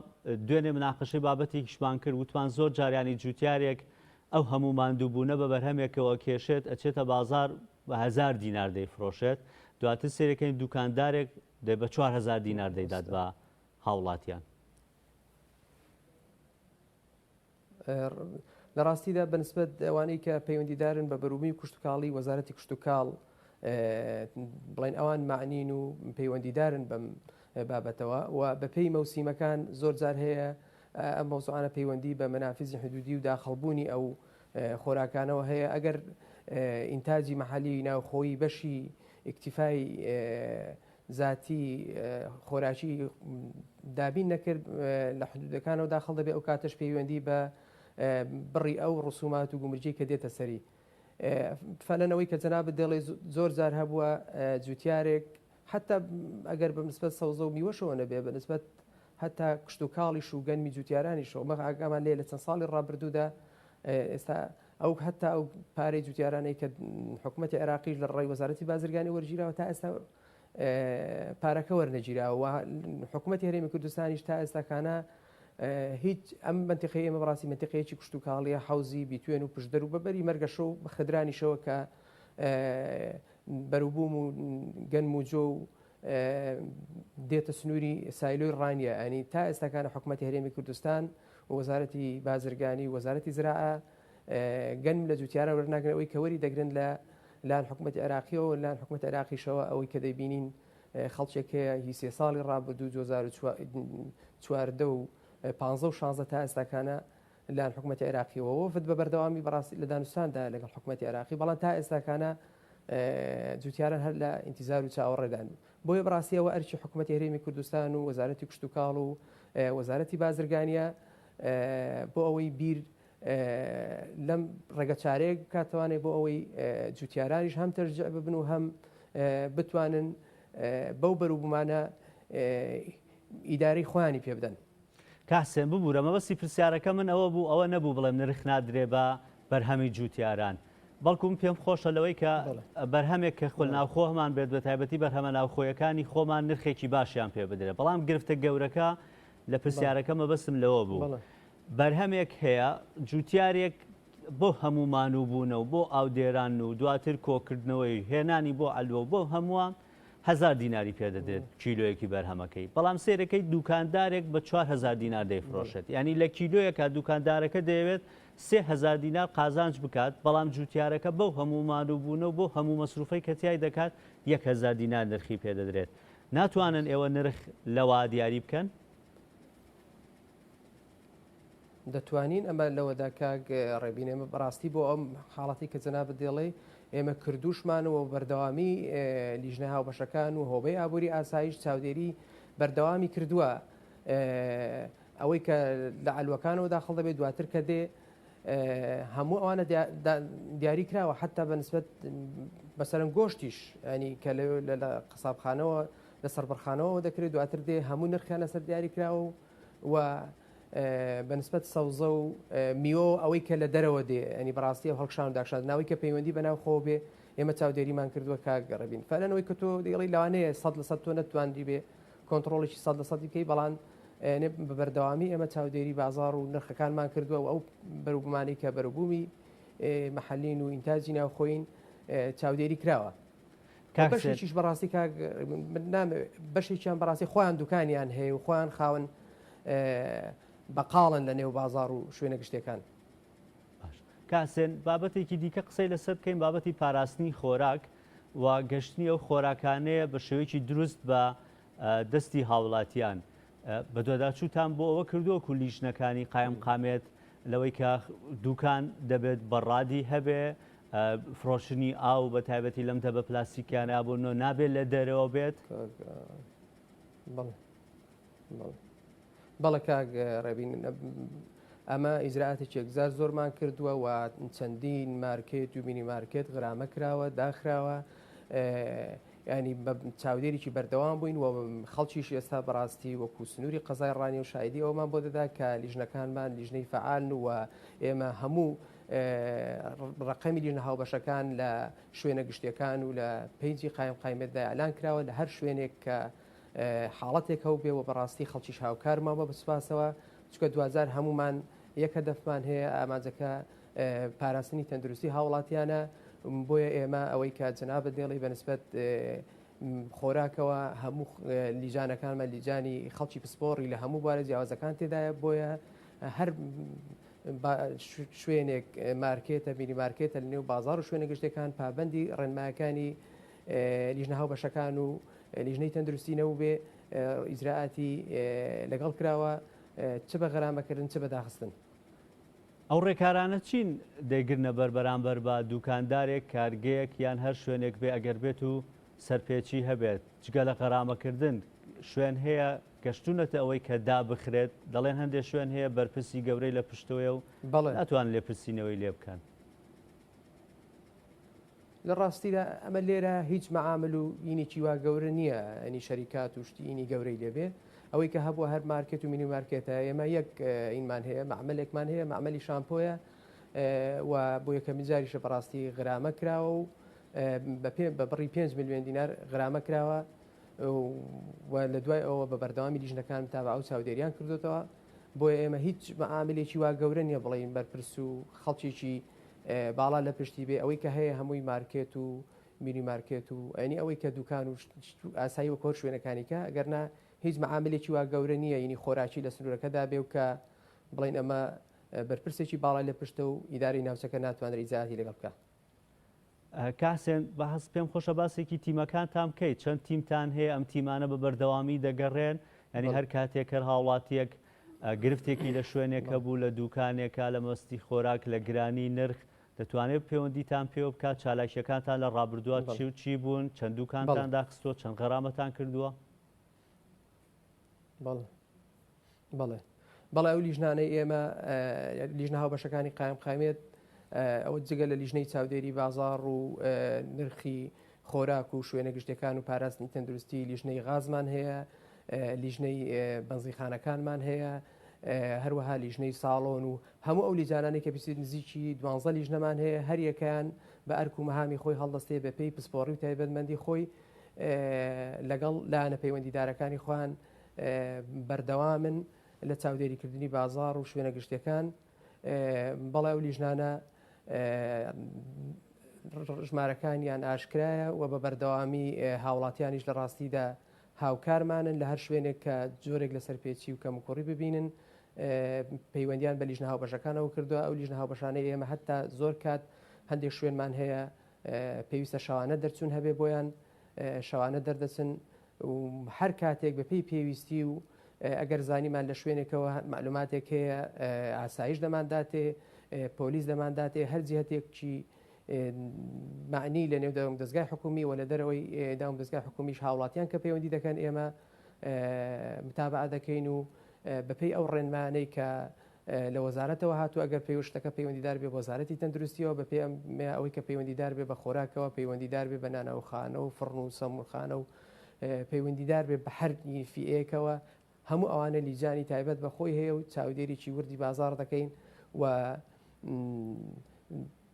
دوێنێ مناقەشەی بابەتێکیشمان کرد وتمان زۆر جاریانی جوتیارێک ئەو هەموو ماندووبوونە بە بەرهەمێکەوە کێشێت ئەچێتە بازار بە هەزار دینار دەیفرۆشێت دواتر سەیرەکەین دوکاندارێک دە بە 4000 دینار دەیدات بە هاوڵاتیان. لە ڕاستیدا بەنسبەت ئەوانەی کە پەیوەندیدارن بە بەروبوومی کشتتوکاڵی وەزارەتی کشتتوکاڵ بڵێن ئەوان معنین و پەیوەندیدارن بەم بابەتەوە و بەپێی مەوسیمەکان زۆر جار هەیە ئەم مەوزوعانە پەیوەندی بە مەنافزی حدودی و داخڵبوونی ئەو خۆراکانەوە هەیە ئەگەر ئینتاجی محلی ناوخۆیی بەشی ئیکتیفای زاتی خۆراکی دابین نەکرد لە حدودەکانەوە داخڵ دەبێت ئەو کاتەش پەیوەندی بە بڕی ئەو ڕسومات و گومرگی کە دێتە سەری فەلەنەوەی کە جەنابت دەڵێ زۆر جار هەبووە جوتیارێک حتا ئەگەر بە نسبەت سەوزە و میوەشەوە نەبێ بە نسبەت هەتا کشت و کاڵیش و گەنمی جوتیارانیشەوە مەغ ئاگامان لێ لە چەند ساڵی ڕابردوودا ئێستا ئەو هەتا ئەو پارەی جوتیارانەی کە حکوومەتی عێراقیش لە ڕێی وەزارەتی بازرگانی وەرگیراوە تا ئێستا پارەکە وەرنەگیراوە و حکوومەتی هەرێمی کوردستانیش تا ئێستاکانە هیچ ئەم منتیقەی ئێمە بەڕاستی منتیقەیەکی کشتوکاڵیە حەوزی بیتوێن و پشدەر و بەبەری مەرگەشە و خدرانیشەوە کە بەروبووم و گەنم و جۆ و دێتە سنووری سایلۆی ڕانیە ئەنی تا ئێستاکانە حکوومەتی هەرێمی کوردستان و وەزارەتی بازرگانی و وەزارەتی زراعە گەنم لە جوتیاران وەرناگرن ئەوەی کە وەری دەگرن لە لایەن حکوومەتی عێراقیەوە لایەن حکوومەت عێراقیشەوە ئەوەی کە دەیبینین خەڵکێک هەیە هی سێ ساڵی ڕابردوو 2014 و 15 و 16 تا ئێستاکانە لایەن حکوومەتی عێراقیەوە وەفد بە بەردەوامی بەڕاستی لە دانوستاندا لەگەڵ حکوومەتی عێراقی بەڵام تا ئێستاکانە جوتیاران هەر لە ئینتیزار و چاوەڕێدان بۆیە بەڕاستیەوە ئەرکی حکوومەتی هەرێمی کوردستان و وەزارەتی کشتتوکاڵ و وەزارەتی بازرگانیە بۆ ئەوەی بیر لەم ڕێگە چارەیەک بکاتوانێت بۆ ئەوەی جوتیارانیش هەم تەرجع ببن و هەم بتوانن بەو بەروبوومانە ئیدارەی خۆیانی پێ بدەن. کاک حسێن ببورە مەبەستی پرسیارەکە من ئەوە بوو ئەوە نەبوو بڵێم نرخ نادرێ بە بەرهەمی جوتیاران بەڵکو من پێم خۆشە لەوەی کە بەرهەمێک کە خۆ ناوخۆ هەمان بێت بە تایبەتی بەرهەمە ناوخۆیەکانی خۆمان نرخێکی باشیان پێ بدرێت بەڵام گرفتە گەورەکە لە پرسیارەکە مەبەستم لەوە بوو بەرهەمێک هەیە جوتیارێک بۆ هەموو مانووبوونە و بۆ ئاودێران و دواتر کۆکردنەوەی هێنانی بۆ عەلوە و بۆ هەمووان هەزار دیناری پێ دەدرێت کیلۆیەکی بەرهەمەکەی بەڵام سێرەکەی دوکاندارێک بە 4000 دینار دەیفرۆشێت ینی لە کیلۆیەکە دوکاندارەکە دەیەوێت 3000 دینار قازانج بکات بەڵام جوتیارەکە بەو هەموو مانووبوونە و بۆ هەموو مەسروفەی کە تیای دەکات 1000 دینار نرخی پێ دەدرێت ناتوانن ئێوە نرخ لەوە دیاری بکەن؟ دەتوانین ئەمە لەوەدا کاک ڕێبین ئێمە بەڕاستی بۆ ئەم حاڵەتی کە جەنابت دێڵێی ئێمە کردوشمان و بەردەوامی لیژنە هاوبەشەکان و هۆبەی ئابووری ئاسایش چاودێری بەردەوامی کردووە ئەوەی کە لە عەلوەکانەوە داخڵ دەبێت دواتر کە دێ هەموو ئەوانە دیاری کراوە حتا بە نسبەت بەسەرم گۆشتیش ینی کە لە قەسابخانەوە لە سەربڕخانەوە دەکرێت دواتر دێ هەموو نرخیان لەسەر دیاری کراوە و و بەنسبەت سەوزە و میوە ئەوەی کە لە دەرەوە دێ ئەنی بەڕاستی ئەو هەڵکشان و داکشان ناوی کە پەیوەندی بە ناو خۆ بێ ئێمە چاودێریمان کردووە کاک ڕێبین فعلەن ئەوەی کە تۆ دەیڵی لەوانەیە سەد لە سەد تۆ نەتواندی بێ کۆنتڕۆڵێکی سەد لە سەدی بکەی بەڵام بە بەردەوامی ئێمە چاودێری بازاڕ و نرخەکانمان کردووە و ئەو بەروبوومانەی کە بەروبوومی محلین و ئینتاجی ناوخۆین چاودێری کراوە. کاک حسێن. بەشێکیش بەڕاستی کاک من نامەوێ بەشێکیان بەڕاستی خۆیان دوکانیان هەیە و خۆیان خاوەن بەقاڵن لە نێو بازاڕ و شوێنە گشتیەکان. باش کاک حسێن بابەتێکی دیکە قسەی لەسەر بکەین بابەتی پاراستنی خۆراک و گەشتنی ئەو خۆراکانەیە بە شێوەیەکی دروست بە دەستی هاوڵاتیان بەدواداچووتان بۆ ئەوە کردووە کو لیژنەکانی قایمقامێت لەوەی کە دوکان دەبێت بەڕادی هەبێ فرۆشتنی ئاو بە تایبەتی لەم دەبە پلاستیکیانە بۆ نۆ نابێت لە دەرەوە بێت؟ بەڵێ کاک ڕێبین ئەمە ئیجرائاتێکی یەکجار زۆرمان کردووە و چەندین مارکێت و مینی مارکێت غرامە کراوە داخراوە ینی بە چاودێریی بەردەوام بووین و خەڵکیش ئێستا بەڕاستی وەکو سنووری قەزای ڕانی و شایدی ئەومان بۆ دەدا کە لیژنەکانمان لیژنەی فعالن و ئێمە هەموو ڕقەمی لیژنە هاوبەشەکان لە شوێنە گشتیەکان و لە پەیجی قایم قایمەتدا ئەلان کراوە لە هەر شوێنێک کە حاڵەتێک هەبووبێ و بەڕاستی خەڵکیش هاوکارمان بە سوپاسەوە چکە دوجار هەمومان یەک هەدەفمان هەیە ئامانجەکە پاراستنی تەندروستی هاوڵاتیانە بۆیە ئێمە ئەوەی کە جەنابت دێڵی بەنسبەت خۆراکەوە هەموو لیژانەکانمان لیجانی خەڵکی پسپۆڕی لە هەموو بوارە جیاوازەکان تێدایە بۆیە هەر شوێنێک مارکێتە مینی مارکێتە لە نێو بازار و شوێنە گشتەکان پابندی ڕێنمایەکانی لیژنە هاوبەشەکان و لیژنەی تەندروستی نەبووبێ ئیجرائاتی لەگەڵ کراوە چ بە غەرامەکردن چ بە داخستن. ئەو ڕێکارانە چین دەیگرنە بەر بەرامبەر بە دوکاندارێک، کارگەیەک یان هەر شوێنێک بێ ئەگەر بێت و سەرپێچی هەبێت؟ جگە لە غەرامەکردن شوێن هەیە گەشتوونەتە ئەوەی کە دابخرێت؟ دەڵێن هەندێ شوێن هەیە بەرپرسی گەورەی لە پشتەوەیە و ناتوانن لێپرسینەوەی لێ بکەن. لە ڕاستیدا ئەمە لێرە هیچ مەعامل و ئینێکی وا گەورە نییە ئەنی شەریکات و شتی ئینی گەورەی لێبێ ئەوەی کە هەبووە هەر مارکێت و مینی مارکێتە ئێمە یەک ئینمان هەیە مەعملێکمان هەیە مەعملی شامپۆیە و بۆ یەکەمین جاریشە بەڕاستی غرامە کراوە و بە پێ بە بڕی 5 میلیۆن دینار غرامە کراوە و لە دوای ئەوە بە بەردەوامی لیژنەکان تابع و چاودێریان کردوتەوە بۆیە ئێمە هیچ مەعاملێکی وا گەورە نییە بڵین بەرپرس و خەڵکێکی باڵا لە پشتی بێ ئەوەی کە هەیە هەمووی مارکێت و مینی مارکێت و ئەنی ئەوەی کە دوکان و ئاسایی وەک هۆر شوێنەکانی کە ئەگەرنا هیچ مەعاملێکی وا گەورە نییە ینی خۆراکی لە سنوورەکەدا بێ و کە بڵین ئەمە بەرپرسێکی باڵای لە پشتە و ئیداری ناوچەکە ناتوانێت ئیجراتی لەگەڵ بکە. کاک حسێن بەهەست پێم خۆشە باسێکی تیمەکانتان بکەیت چەند تیمتان هەیە ئەم تیمانە بە بەردەوامی دەگەڕێن یعنی هەر کاتێک هەر هاوڵاتیەک گرفتێکی لە شوێنێک هەبوو لە دوکانێکا لە مەستی خۆراک لە گرانی نرخ دەتوانێت پەیوەندیتان پێوە بکات چالاکیەکانتان لە ڕابردووە چی و چی بوون چەند دوکانتان داخستووە چەند غەرامەتان کردووە؟ بەڵێ بەڵێ بەڵێ ئەو لیژنانەی ئێمە لیژنە هاوبەشەکانی قایم قایمێت ئەوە جگە لە لیژنەی چاودێری بازاڕ و نرخی خۆراک و شوێنە گشتەکان و پاراستنی تەندروستی لیژنەی غازمان هەیە لیژنەی بەنزیخانەکانمان هەیە هەروەها لیژنەی ساڵۆن و هەموو ئەو لیجانانەی کە پێویستی نزیکی دوانزە لیژنەمان هەیە هەریەکەیان بە ئەرک و مەهامی خۆی هەڵدەستێ بە پێی پسپۆڕی و تایبەتمەندی خۆی لەگەڵ لایەنە پەیوەندیدارەکانی خۆیان بەردەوامن لە چاودێریکردنی بازاڕ و شوێنە گشتیەکان بەڵێ ئەو لیژنانە ژمارەکانیان ئاشکرایە و بە بەردەوامی هاوڵاتیانیش لە ڕاستیدا هاوکارمانن لە هەر شوێنێک کە جۆرێک لە سەرپێچی و کەموکوڕی ببینن پەیوەندیان بە لیژنە هاوبەشەکانەوە کردووە ئەو لیژنە هاوبەشانەی ئێمە هەتا زۆر کات هەندێک شوێنمان هەیە پێویستە شەوانە دەرچوون هەبێ بۆیان شەوانە دەردەچن و هەر کاتێک بە پێی پێویستی و ئەگەر زانیمان لە شوێنێکەوە معلوماتێک هەیە ئاسایش دەمانداتێ پۆلیس دەمانداتێ هەر جهتێکی معنی لە نێو داوم دەستگای حکومی و لە دەرەوەی داوم دەستگای حکومیش هاوڵاتیان کە پەیوەندی دەکەن ئێمە متابعە دەکەین و بەپێی ئەو ڕێنمانەی کە لە وەزارەتەوە هاتووە ئەگەر پێی شتەکە پەیوەندیدار بێ بە وەزارەتی تەندروستیەوە بەپێی ئەم ئەوەی کە پەیوەندیدار بێ بە خۆراکەوە پەیوەندیدار بێ بە نانەوخانە و فڕن و سەمونخانە و پەیوەندیدار بێ بە هەر فیئەیەکەوە هەموو ئەوانە لیجانی تایبەت بە خۆی هەیە و چاودێریی وردی بازاڕ دەکەین و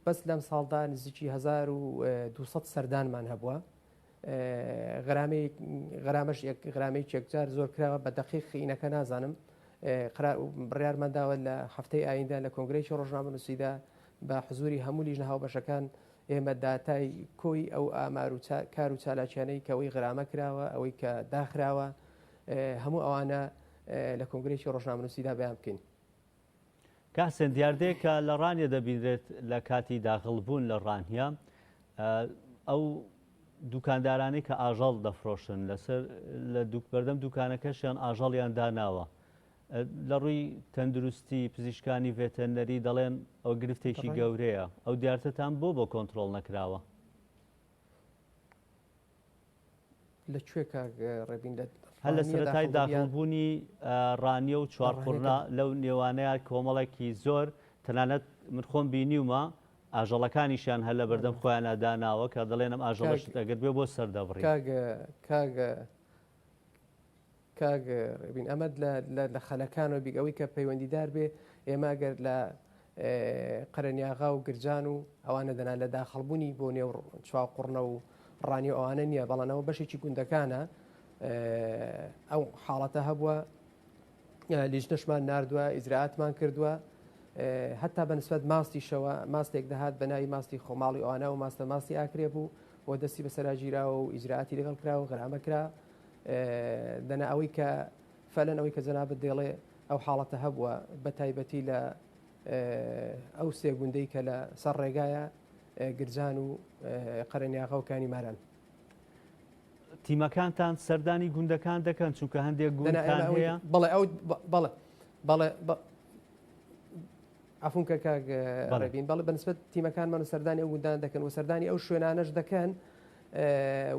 بەس لەم ساڵدا نزیکی 1200 سەردانمان هەبووە غرامەی غرامەش غرامەی یەکجار زۆر کراوە بە دەقیق ئینەکە نازانم بڕیارمان داوە لە هەفتەی ئایندە لە کۆنگرەیەکی ڕۆژنامەنووسیدا بە حزوری هەموو لیژنە هاوبەشەکان ئێمە داتای کۆی ئەو ئامار و کار و چالاکیانەی کە ئەوەی غرامە کراوە ئەوەی کە داخراوە هەموو ئەوانە لە کۆنگرەیەکی ڕۆژنامەنووسیدا بەیان بکەین. کاک حسێن دیاردەیەک کە لە ڕانیە دەبینرێت لە کاتی داخڵ بوون لە ڕانیە ئەو دوکاندارانەی کە ئاژەڵ دەفرۆشن لەسەر لە دوک بەردەم دوکانەکەشیان ئاژەڵیان داناوە لە ڕووی تەندروستی پزیشکانی ڤێتەرنەری دەڵێن ئەو گرفتێکی گەورەیە ئەو دیارتەتان بۆ بۆ کۆنتترۆل نەکراوە لە کوێ کاک ڕێبین لە هەر لە سەرەتای داخڵبوونی ڕانیە و چوارقوڕنە لەو نێوانەیە کۆمەڵێکی زۆر تەنانەت من خۆم بینیومە ئاژەڵەکانیشیان هەر لە بەردەم خۆیانە داناوە کە دەڵێن ئەم ئاژەڵەش ئەگەر بێ بۆ سەر دەبڕی کاک ڕێبین ئەمە لە خەلەکانەوە بیگ ئەوەی کە پەیوەندیدار بێ ئێمە گەر لە. قەرەنیاغا و گرجان و ئەوانە دەنا لە داخڵبوونی بۆ نێو چواقوڕنە و ڕانی و ئەوانە نییە بەڵام ئەوە بەشێکی گوندەکانە ئەو حاڵەتە هەبووە لیژنەشمان ناردووە ئیجرائاتمان کردووە هەتا بە نسبەت ماستیشەوە ماستێک دەهات بە ناوی ماستی خۆماڵی ئەوانە و ماستە ماستی ئاکرێ بوو و دەستی بەسەرا گیراوە و ئیجرائاتی لەگەڵ کرا و غەرامە کرا دەنا ئەوەی کە فەلەن ئەوەی کە جەنابت دەڵێ ئەو حاڵەتە هەبووە بە تایبەتی لە ئەو سێ گوندەی کە لە سەر ڕێگایە گرجان و قەرەنیاغە و کانی ماران. تیمەکانتان سەردانی گوندەکان دەکەن چونکە هەندێک گوندتان هەیە؟ بەڵێ ئەو بەڵێ بەڵێ عەفوم کە کاک ڕێبین بەڵێ بەنسبەت تیمەکانمان و سەردانی ئەو گوندان دەکەن و سەردانی ئەو شوێنانەش دەکەن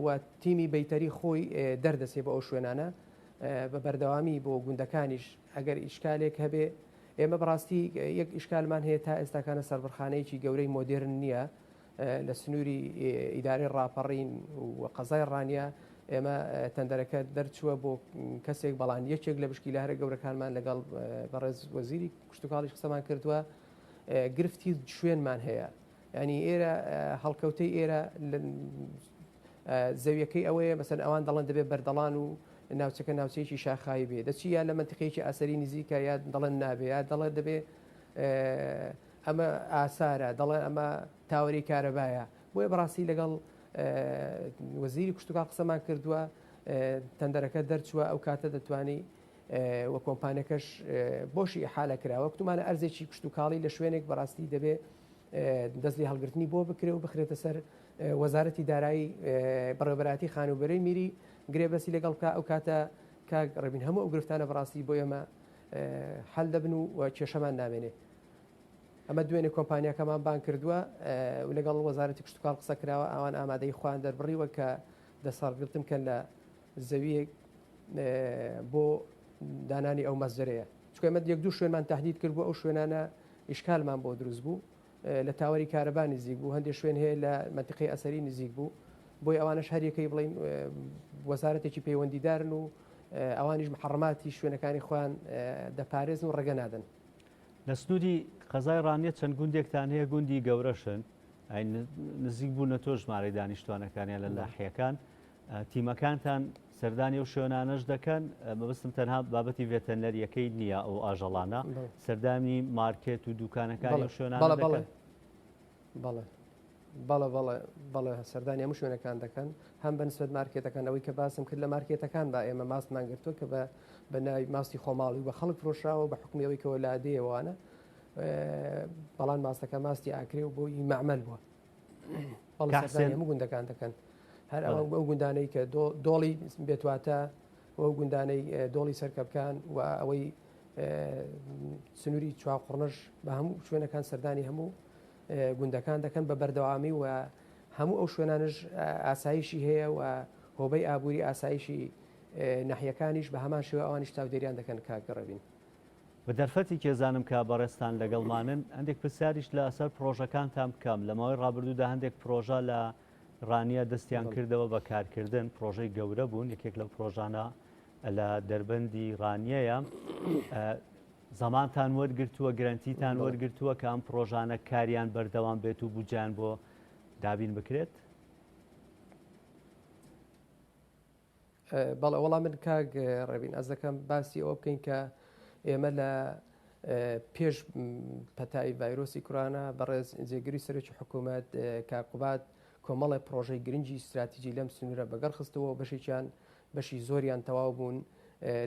و تیمی بەیتەری خۆی دەردەچێ بۆ ئەو شوێنانە بە بەردەوامی بۆ گوندەکانیش ئەگەر ئیشکالێک هەبێ ئێمە بەڕاستی یەک ئیشکالمان هەیە تا ئێستاکانە سەربڕخانەیەکی گەورەی مۆدێرن نییە لە سنووری ئیدارەی ڕاپەڕین و قەزای ڕانیە ئێمە تەندەرەکە دەرچووە بۆ کەسێک بەڵام یەکێک لە بشکی لە هەرە گەورەکانمان لەگەڵ بەڕێز وەزیری کشتتوکاڵیش قسەمان کردووە گرفتی شوێنمان هەیە ینی ئێرە هەڵکەوتەی ئێرە زەویەکەی ئەوەیە مەسەن ئەوان دەڵێن دەبێت بەردەڵان و ناوچەکە ناوچەیەکی شاخایی بێ دەچی یا لە منتیقەیەکی ئاسەری نزیکە یا دەڵێن نابێ یا دەڵێ دەبێ ئەمە ئاسارە دەڵێ ئەمە تاوەری کارەبایە بۆیە بەڕاستی لەگەڵ وەزیری کشتتوکاڵ قسەمان کردووە تەندەرەکە دەرچووە ئەو کاتە دەتوانی و کۆمپانیەکەش بۆشی حالە کراوە کتومانە ئەرزێکی کشتتوکاڵی لە شوێنێک بەڕاستی دەبێ دەست لێ هەڵگرتنی بۆ بکرێ و بخرێتە سەر وەزارەتی دارایی بەڕێوەبەرایەتی خانووبەرەی میری گرێبەستی لەگەڵ بکە ئەو کاتە کاک ڕێبین هەموو ئەو گرفتانە بەڕاستی بۆ ئێمە حل دەبن و کێشەمان نامێنێ ئەمە دوێنێ کۆمپانیاکەمان بان کردووە و لەگەڵ وەزارەتی کشتتوکاڵ قسە کراوە ئەوان ئامادەی خۆیان دەربڕیوە کە دەسەڵگرتن کەن لە زەویەک بۆ دانانی ئەو مەزدەرەیە چونکە ئێمە یەک دوو شوێنمان تهدید کرد بۆ ئەو شوێنانە ئیشکالمان بۆ دروست بوو لە تاوەری کارەبا نزیک بوو هەندێک شوێن هەیە لە مەنتیقەی ئەسەری نزیک بوو بۆی ئەوانش هەریەکەی بڵین وەزارەتێکی پەیوەندیدارن و ئەوانیش محڕماتی شوێنەکانی خۆیان دەپارێزن و ڕێگە نادەن. لە سنووری قەزای ڕانیە چەند گوندێکتان هەیە گوندی گەورەشن نزیک بوونە تۆ ژمارەی دانیشتوانەکانیان لە لاحیەکان تیمەکانتان سەردانی ئەو شوێنانەش دەکەن؟ مەبەستم تەنها بابەتی ڤێتەرنەرییەکەی نییە ئەو ئاژەڵانە، سەردانی مارکێت و دوکانەکانی ئەو شوێنانە دەکەن؟ بەڵێ بەڵێ بەڵێ بەڵێ سەردانی هەموو شوێنەکان دەکەن هەم بە نسبەت مارکێتەکان ئەوەی کە باسم کرد لە مارکێتەکان با ئێمە ماستمان گرتووە کە بە بە ناوی ماستی خۆماڵی و بە خەڵک فرۆشراوە بە حکومی ئەوەی کەەوە لادێوانە بەڵام ماستەکە ماستی ئاکرێ و بۆی مەعمل بووە. بەڵێ سەردانی هەموو گوندەکان دەکەن هەر ئەو گوندانەی کە دۆڵی بێتواتە ئەو گوندانەی دۆڵی سەرکەپکان و ئەوەی سنووری چواقوڕنەش بە هەموو شوێنەکان سەردانی هەموو گوندەکان دەکەن بە بەردەوامی و هەموو ئەو شوێنانش ئاسایشی هەیە و هۆبەی ئابووری ئاسایشی ناحیەکانیش بە هەمان شێوە ئەوانیش چاودێریان دەکەن کاک ڕێبین. بە دەرفەتی کێزانم کە بەڕێزتان لەگەڵمانن هەندێک پرسیاریش لە سەر پڕۆژەکانتان بکەم لە ماوەی ڕابردوودا هەندێک پڕۆژە لە ڕانیە دەستیان کردەوە بە کارکردن پڕۆژەی گەورە بوون یەکێک لەو پڕۆژانە لە دەربەندی ڕانیەیە زەمانتان وەرگرتووە گرەنتیتان وەرگرتووە کە ئەم پڕۆژانە کاریان بەردەوام بێت و بودجەیان بۆ دابین بکرێت؟ بەڵێ وەڵا من کاک ڕێبین ئەز دەکەم باسی ئەوە بکەین کە ئێمە لە پێش پەتای ڤایرۆسی کۆرۆنا بەڕێز جێگری سەرۆکی حکوومەت کاک قوباد کۆمەڵێ پرۆژەی گرنگی استراتیجی لەم سنوورە بەگەڕ خستەوە و بەشێکیان بەشی زۆریان تەواو بوون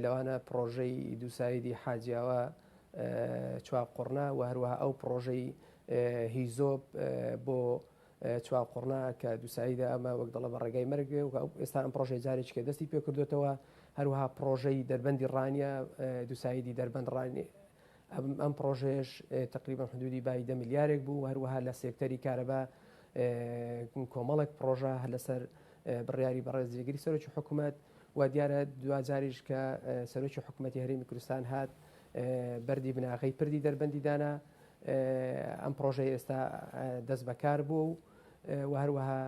لەوانە پرۆژەی دووسایدی حاجیاوە چوارقوڕنە و هەروەها ئەو پرۆژەی هیزۆب بۆ چوارقوڕنە کە دووسایدە ئەمە وەک دەڵێ بە ڕێگای مەرگ بێ و ئێستا ئەم پرۆژەی جارێکی کە دەستی پێکردوێتەوە هەروەها پرۆژەی دەربەندی ڕانیە دووسایدی دەربەند ڕانی ئەم پرۆژەیەش تقریبا حدودی بای دە ملیارێک بوو هەروەها لە سێکتەری کارەبا کۆمەڵێک پرۆژە هەر لەسەر بڕیاری بەڕێز جێگری سەرۆکی حکوومەت و دیارە دواجاریش کە سەرۆکی حکوومەتی هەرێمی کوردستان هات بەردی بناغەی پردی دەربەندی دانا ئەم پڕۆژەی ئێستا دەست بەکار بووە و و هەروەها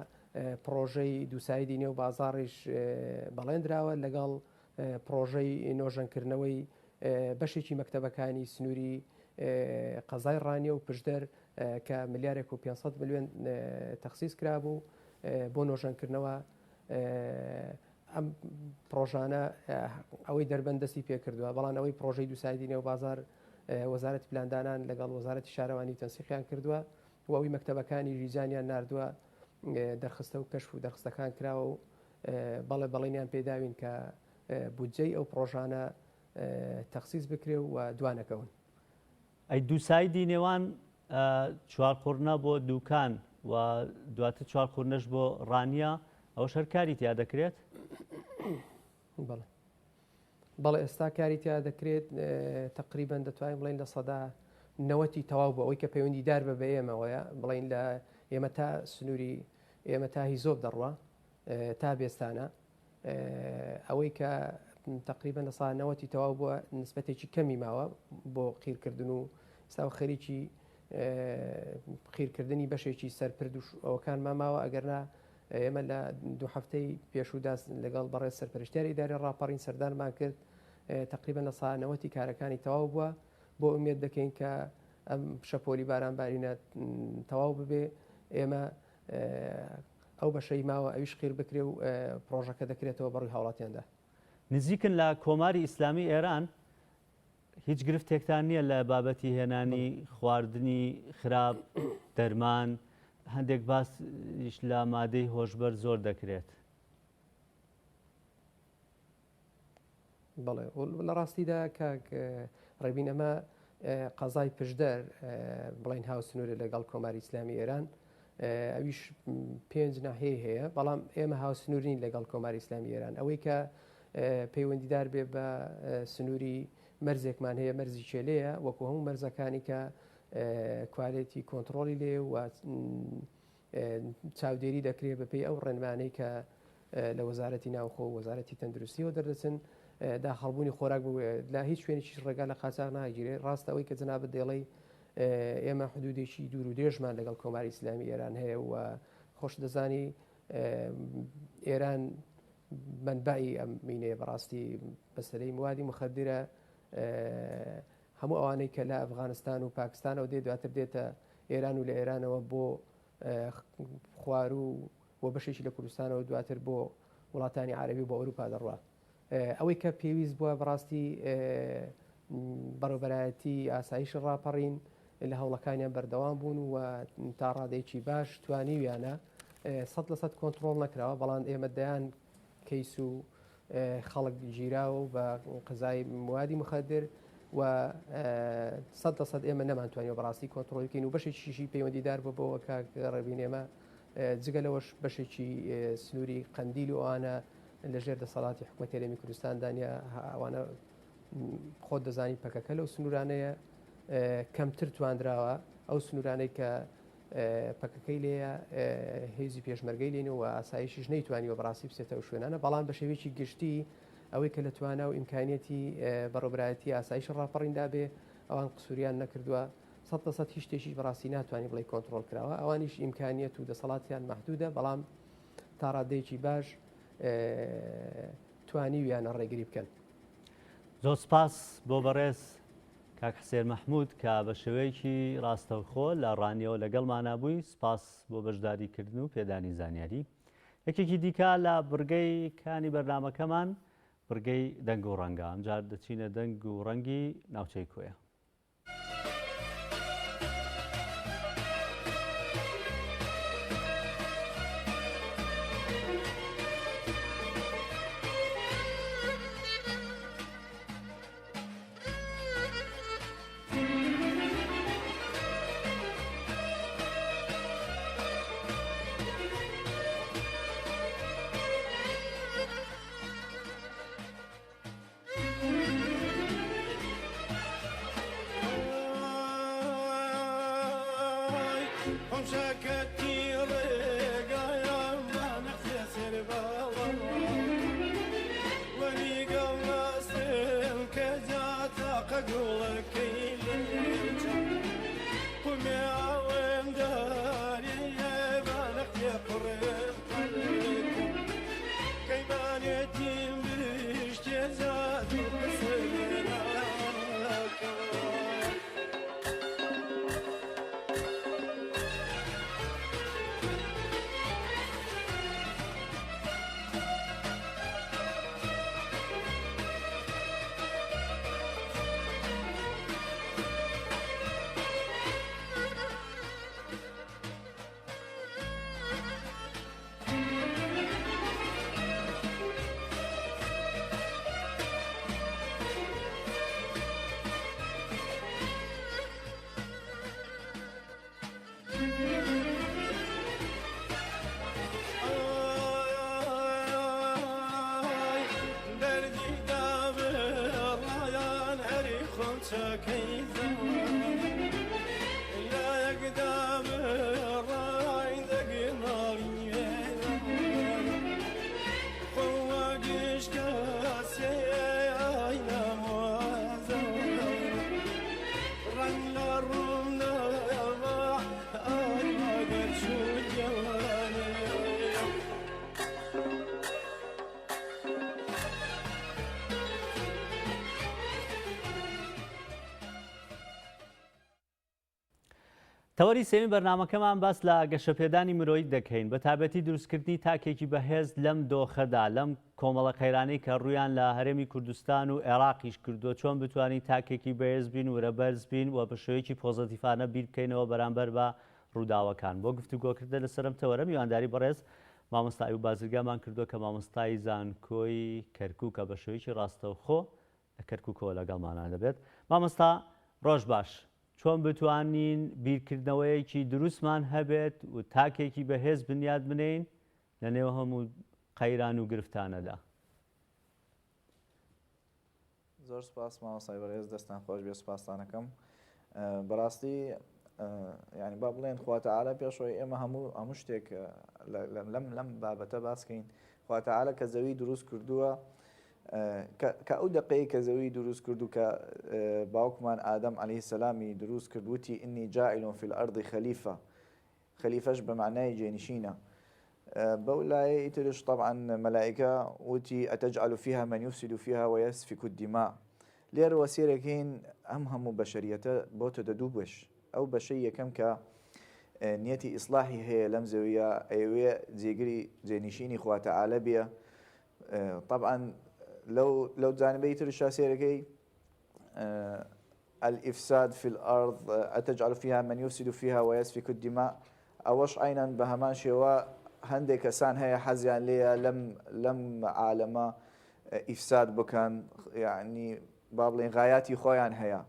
پڕۆژەی دووسایدی نێو بازاڕیش بەڵێندراوە لەگەڵ پڕۆژەی نۆژەنکردنەوەی بەشێکی مەکتەبەکانی سنووری. قەزای ڕانیە و پشدەر کە ملیارێک و 500 ملیۆن تەخسیس کرابوو بۆ نۆژەنکردنەوە ئەم پرۆژانە ئەوەی دەربەند دەستی پێکردووە بەڵام ئەوەی پرۆژەی دووسایدی نێو بازار وەزارەتی پلاندانان لەگەڵ وەزارەتی شارەوانی تەنسیقیان کردووە و ئەوی مەکتەبەکانی ژیجانیان ناردووە دەرخستە و کەشف و دەرخستەکان کراوە و بەڵێ بەڵێنیان پێداوین کە بودجەی ئەو پرۆژانە تەخسیس بکرێ و دوانەکەون. ئەی دووسایدی نێوان چوارقوڕنە بۆ دوکان و دواتر چوارقورنەش بۆ ڕانیە ئەوەش هەر کاری تیا دەکرێت؟ بەڵێ بەڵێ ئێستا کاری تیا دەکرێت تقریبان دەتوانین بڵین لە سەدا نەوەتی تەواو بۆ ئەوەی کە پەیوەندی دار بە بە ئێمەوەیە بڵین لە ئێمە تا سنووری ئێمە تا هیزۆب دەڕوە تا بێستانە ئەوەی کە تقریبا لە سا نەوەتی تەواو بووە نسبەتێکی کەمی ماوە بۆ قیرکردن و ساو خەریکی قیرکردنی بەشێکی سەرپرد و ئەوەکان ماماوە ئەگەرنا ئێمە لە دوو هەفتەی پێشوودا لەگەڵ بەڕێز سەرپەرشتیاری ئیداری ڕاپەڕین سەردانمان کرد تقریبا لە سا نەوەتی کارەکانی تەواو بووە بۆ ئومێد دەکەین کە ئەم شەپۆلی بارانبارینە تەواو ببێ ئێمە ئەو بەشەی ماوە ئەویش قیر بکرێ و پڕۆژەکە دەکرێتەوە بەڕووی هاوڵاتیاندا. نزیکن لە کۆماری ئیسلامی ئێران، هیچ گرفتێکتان نییە لە بابەتی هێنانی خواردنی خراپ، دەرمان، هەندێک باسیش لە مادەی هۆشبەر زۆر دەکرێت؟ بەڵێ لە ڕاستیدا کاک ڕێبین ئەمە قەزای پشدەر بڵین هاوسنوورە لەگەڵ کۆماری ئیسلامی ئێران ئەویش پێنج ناحیەی هەیە بەڵام ئێمە هاوسنوور نین لەگەڵ کۆماری ئیسلامی ئێران ئەوەی کە پەیوەندیدار بێ بە سنووری مەرزێکمان هەیە مەرزی چێلەیە وەکو هەموو مەرزەکانی کە کوالێتی کۆنتترۆلی لێ و چاودێری دەکرێت بەپێی ئەو ڕێنمانەی کە لە وەزارەتی ناوخۆ و وەزارەتی تەندروستیەوە دەردەچن داخڵبوونی خۆراک بوو لە هیچ شوێنێکیش ڕێگا لە قاچاغ ناگیرێت ڕاستە ئەوەی کە جەنابت دەڵێی ئێمە حدودێکی دوور و درێژمان لەگەڵ کۆماری ئیسلامی ئێران هەیە و خۆش دەزانی ئێران منبعی ئەم مینەیە بەڕاستی بەسەرەی موادی مخدرە هەموو ئەوانەی کە لە ئەفغانستان و پاکستانەوە دێت دواتر دێتە ئێران و لە ئێرانەوە بۆ خواروو و بەشێکی لە کوردستانەوە دواتر بۆ وڵاتانی عەرەبی و بۆ ئەوروپا دەڕوا. ئەوەی کە پێویست بووە بەڕاستی بەڕێوەبەرایەتی ئاسایشی ڕاپەڕین لە هەوڵەکانیان بەردەوام بوون و تا ڕادەیەکی باش توانیویانە 100% کۆنتترۆل نەکراوە بەڵام ئێمە دەیان کەیس و خەڵک گیراوە و بە قەزای موادی مخدر و 100% ئێمە نەمانتوانیوە بەڕاستی کۆنتترۆل بکەین و بەشێکیشی پەیوەندیدار بۆ بەوە کاک ڕێبین ئێمە جگە لەوەش بەشێکی سنووری قەندیل و ئەوانە لەژێر دەسەڵاتی حکومەتی هەرێمی کوردستاندا نیە ئەوانە خۆت دەزانی پەکەکە لەو سنوورانەیە کەمتر تواندراوە ئەو سنوورانەی کە پەکەکەی لێیە هێزی پێشمەرگەی لێن و ئاسایشیش نەیتوانیوە بەڕاستی بچێتە ئەو شوێنانە بەڵام بە شێوەیەکی گشتی ئەوەی کە لە توانا و ئیمکانیەتی بەڕێوەبەرایەتی ئاسایش ڕاپەڕیندا بێ ئەوان قسوریان نەکردووە 100% هیچ شتێکیش بەڕاستی ناتوانانی بڵێ کۆنتترۆل کراوە ئەوانیش ئیمکانیەت و دەسەڵاتیان محدودە بەڵام تا ڕادەیەکی باش توانیویانە ڕێگری بکەن. زۆر سپاس بۆ بەڕێز کاک حسێن مەحمود کە بە شێوەیەکی ڕاستەوخۆ لە ڕانیەوە لەگەڵمانا بووی، سپاس بۆ بەشداری کردن و پێدانی زانیاری. یەکێکی دیکە لە بڕگەی کانی بەرنامەکەمان بڕگەی دەنگ و ڕەنگە، ئەمجار دەچینە دەنگ و ڕەنگی ناوچەی کۆیە. ناوچەکەی زەوان لایەکدا بڕای دەگماڵی خۆوە گشت کەسێ ئای ناموازەوان ڕەنگ لە ڕووم نەما ئای مەگەر چوون جوانێ. تەوەری سێیەمی بەرنامەکەمان باس لە گەشەپێدانی مرۆیی دەکەین، بە تایبەتی دروستکردنی تاکێکی بەهێز لەم دۆخەدا، لەم کۆمەڵە قەیرانەی کە ڕوویان لە هەرێمی کوردستان و عێراقیش کردووە، چۆن بتوانین تاکێکی بەهێز بین، ورەبەرز بین و بە شێوەیەکی پۆزەتیفانە بیر بکەینەوە بەرامبەر بە ڕووداوەکان. بۆ گفتوگۆکردن لەسەر ئەم تەوەرە میوانداری بەڕێز مامۆستا ئەیوب بازرگانمان کردووە کە مامۆستای زانکۆی کەرکوکە بە شێوەیەکی ڕاستەوخۆ لە کەرکوکەوە لەگەڵمانا دەبێت. مامۆستا ڕۆژ باش. چۆن بتوانین بیرکردنەوەیەکی دروستمان هەبێت و تاکێکی بەهێز بنیات بنێین لە نێو هەموو قەیران و گرفتانەدا؟ زۆر سپاس مامۆستای بەڕێز دەستان خۆش بێ سپاستانەکەم بەڕاستی ینی با بڵێن خواتەعاالە پێشەوەی ئێمە هەموو هەموو شتێک لەم لەم بابەتە باسکەین خواتەعاالە کە زەوی دروست کردووە کە ئەو دقەیە کە زەوی دروست کرد و کە باوکمان ئادەم عەلەیهی سەلامی دروست کرد وتی إني جاعل في الأرض خليفة خەلیفەش بە مەعنای جێنشینە. بەو لایەی ئیترش تەبعەن مەلائیکە وتی أتجعل فيها من يفسد فيها ويسفك الدماء لێرەوە سێرەکەین ئەم هەموو بەشەریەتە بۆتە دە دوو بەش ئەو بەشەی یەکەم کە نیەتی ئیسلاحی هەیە لەم زەویە ئەیەوێ جێگری جێنشینی خوا تەعالە بێ طبعا لەو لەو جانبەی ترشا سێرەکەی الافساد فی الارض اتجعل فیها من یفسد فیها ویسفک الدماء ئەوەش عەینەن بە هەمان شێوە هەندێک کەسان هەیە حەزیان لێیە لەم لەم عالەمە ئیفساد بکەن یعنی با بڵێن غایاتی خۆیان هەیە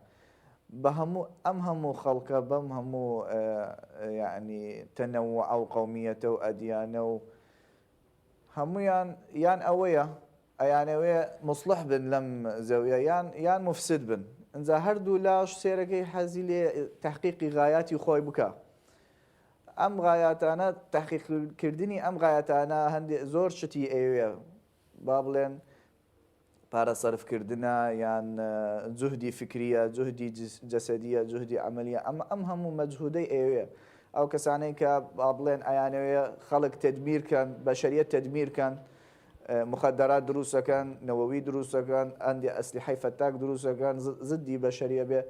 بە هەموو ئەم هەموو خەڵکە بەم هەموو یعنی تەنەوع و قەومیەتە و ئەدیانە و هەموویان یان ئەوەیە ئەیانەوێ موسڵح بن لەم زەویە یان یان موفسد بن ئینجا هەردوو لاش سێرەکەی حەزی لێ تەحقیقی غایاتی خۆی بکا ئەم غایاتانە تحقیق کردنی ئەم غایاتانە هەندێ زۆر شتی ئەیەوێ با بڵێن پارە سەرف کردنە یان جوهدی فکریە جوهدی جەسەدیە جوهدی عەمەلیە ئەمە ئەم هەموو مەجهودەی ئەیەوێ ئەو کەسانەی کە با بڵێن ئەیانەوێ خەڵک تەدمیر کەن بەشەریەت تەدمیر کەن مخدرات دروست ئەکەن، نەوەوی دروست ئەکەن، هەندێ ئەسلیحەی فەتاک دروست ئەکەن، زدی بەشەریە بێ،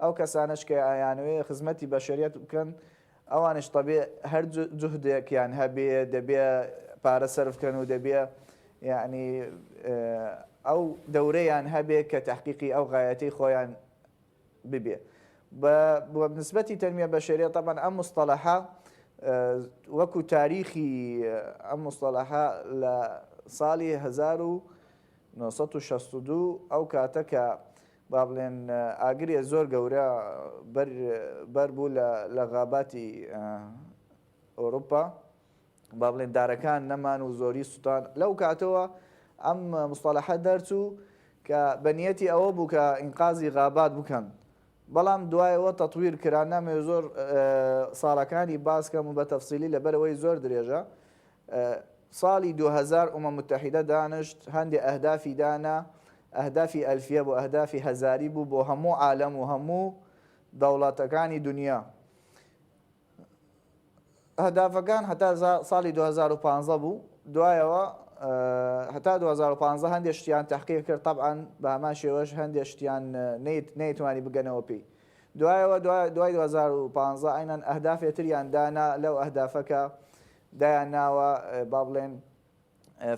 ئەو کەسانەش کە ئەیانەوێ خزمەتی بەشەریەت بکەن ئەوانیش تەبێ هەر جوهدێکیان هەبێ دەبێ پارە سەرف کەن و دەبێ یعنی ئەو دەورەیان هەبێ کە تحقیقی ئەو غایەتەی خۆیان ببێ بە نسبەتی تەنمیە بەشەریە تەبعەن ئەم مستەڵەحە وەکو تاریخی ئەم مستەڵەحە لە ساڵی 1962 ئەو کاتە کە با بڵێن ئاگرێ زۆر گەورە بەر بەر بوو لە لە غاباتی ئەوروپا با بڵێن دارەکان نەمان و زۆری سوتان لەو کاتەوە ئەم مستەڵەحە دەرچوو کە بە نیەتی ئەوە بوو کە ئینقازی غابات بکەن بەڵام دوایەوە تەتویر کرا نامەوێ زۆر ساڵەکانی باس کەم و بە تەفسیلی لەبەرەوەی زۆر درێژە ساڵی 2000 ئومە متحیدە دانشت هەندێ ئەهدافی دانا ئەهدافی ئەلفیە بۆ ئەهدافی هەزاری بوو بۆ هەموو عالەم و هەموو دەوڵەتەکانی دنیا ئەهدافەکان هەتا ساڵی 2015 بوو دوایەوە هەتا 2015 هەندێک شتیان تحقیق کرد طبعا بە هەمان شێوەش هەندێک شتیان نەیتوانی بگەنەوە پێی دوایەوە دوای 2015 ئەینەن ئەهدافێ تریان دانا لەو ئەهدافەکە دایان ناوە با بڵێن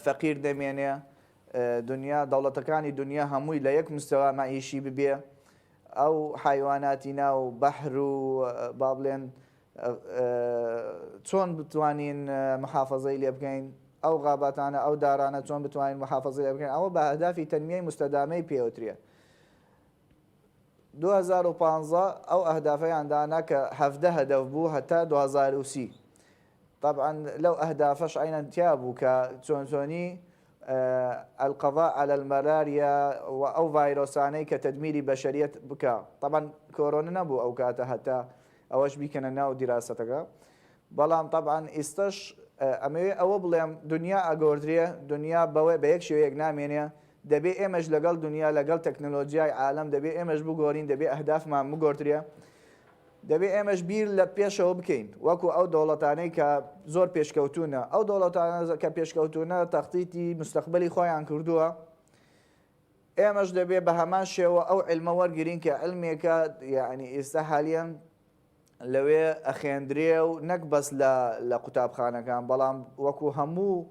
فەقیر دەمێنێ دنیا دەوڵەتەکانی دنیا هەمووی لە یەک مستەوا مەعیشی ببێ ئەو حیواناتی ناو بەحر و با بڵێن چۆن بتوانین محافظەی لێ بکەین ئەو غاباتانە ئەو دارانە چۆن بتوانین محافظەی لێ بکەین ئەوە بە ئەهدافی تەنمیەی مستەدامەی پێوترێ 2015 ئەو ئەهدافیان دانا کە 17 هەدەف بوو هەتا 2030 طبعا لەو ئەهدافەش عینەن تیا بوو کە چۆن چۆنی. القضاء على الملاریا و ئەو ڤایرۆسانەی کە تەدمیری بەشەریەت بکا تەبعەن کۆرۆنە نەبوو ئەو کاتە هەتا ئەوەش بیکەنە ناو دیراسەتەکە بەڵام تەبعەن ئیستەش ئەمەوێ ئەوە بڵێم دنیا ئەگۆردرێ دنیا بەوە بە یەک شێوەیەک نامێنێ دەبێ ئێمەش لەگەڵ دنیا لەگەڵ تەکنەلۆجیای عالەم دەبێ ئێمەش بگۆرین دەبێ ئەهدافمان بگۆردرێ دەبێ ئێمەش بیر لە پێشەوە بکەین وەکو ئەو دەوڵەتانەی کە زۆر پێشکەوتوونە ئەو دەوڵەتانە کە پێشکەوتوونە تەختیتی مستەقبلی خۆیان کردووە ئێمەش دەبێ بە هەمان شێوە ئەو علمە وەرگین کە علمێکە یعنی ئێستا حالیان لەوێ ئەخێندرێ و نەک بەس لە لە قوتابخانەکان بەڵام وەکو هەموو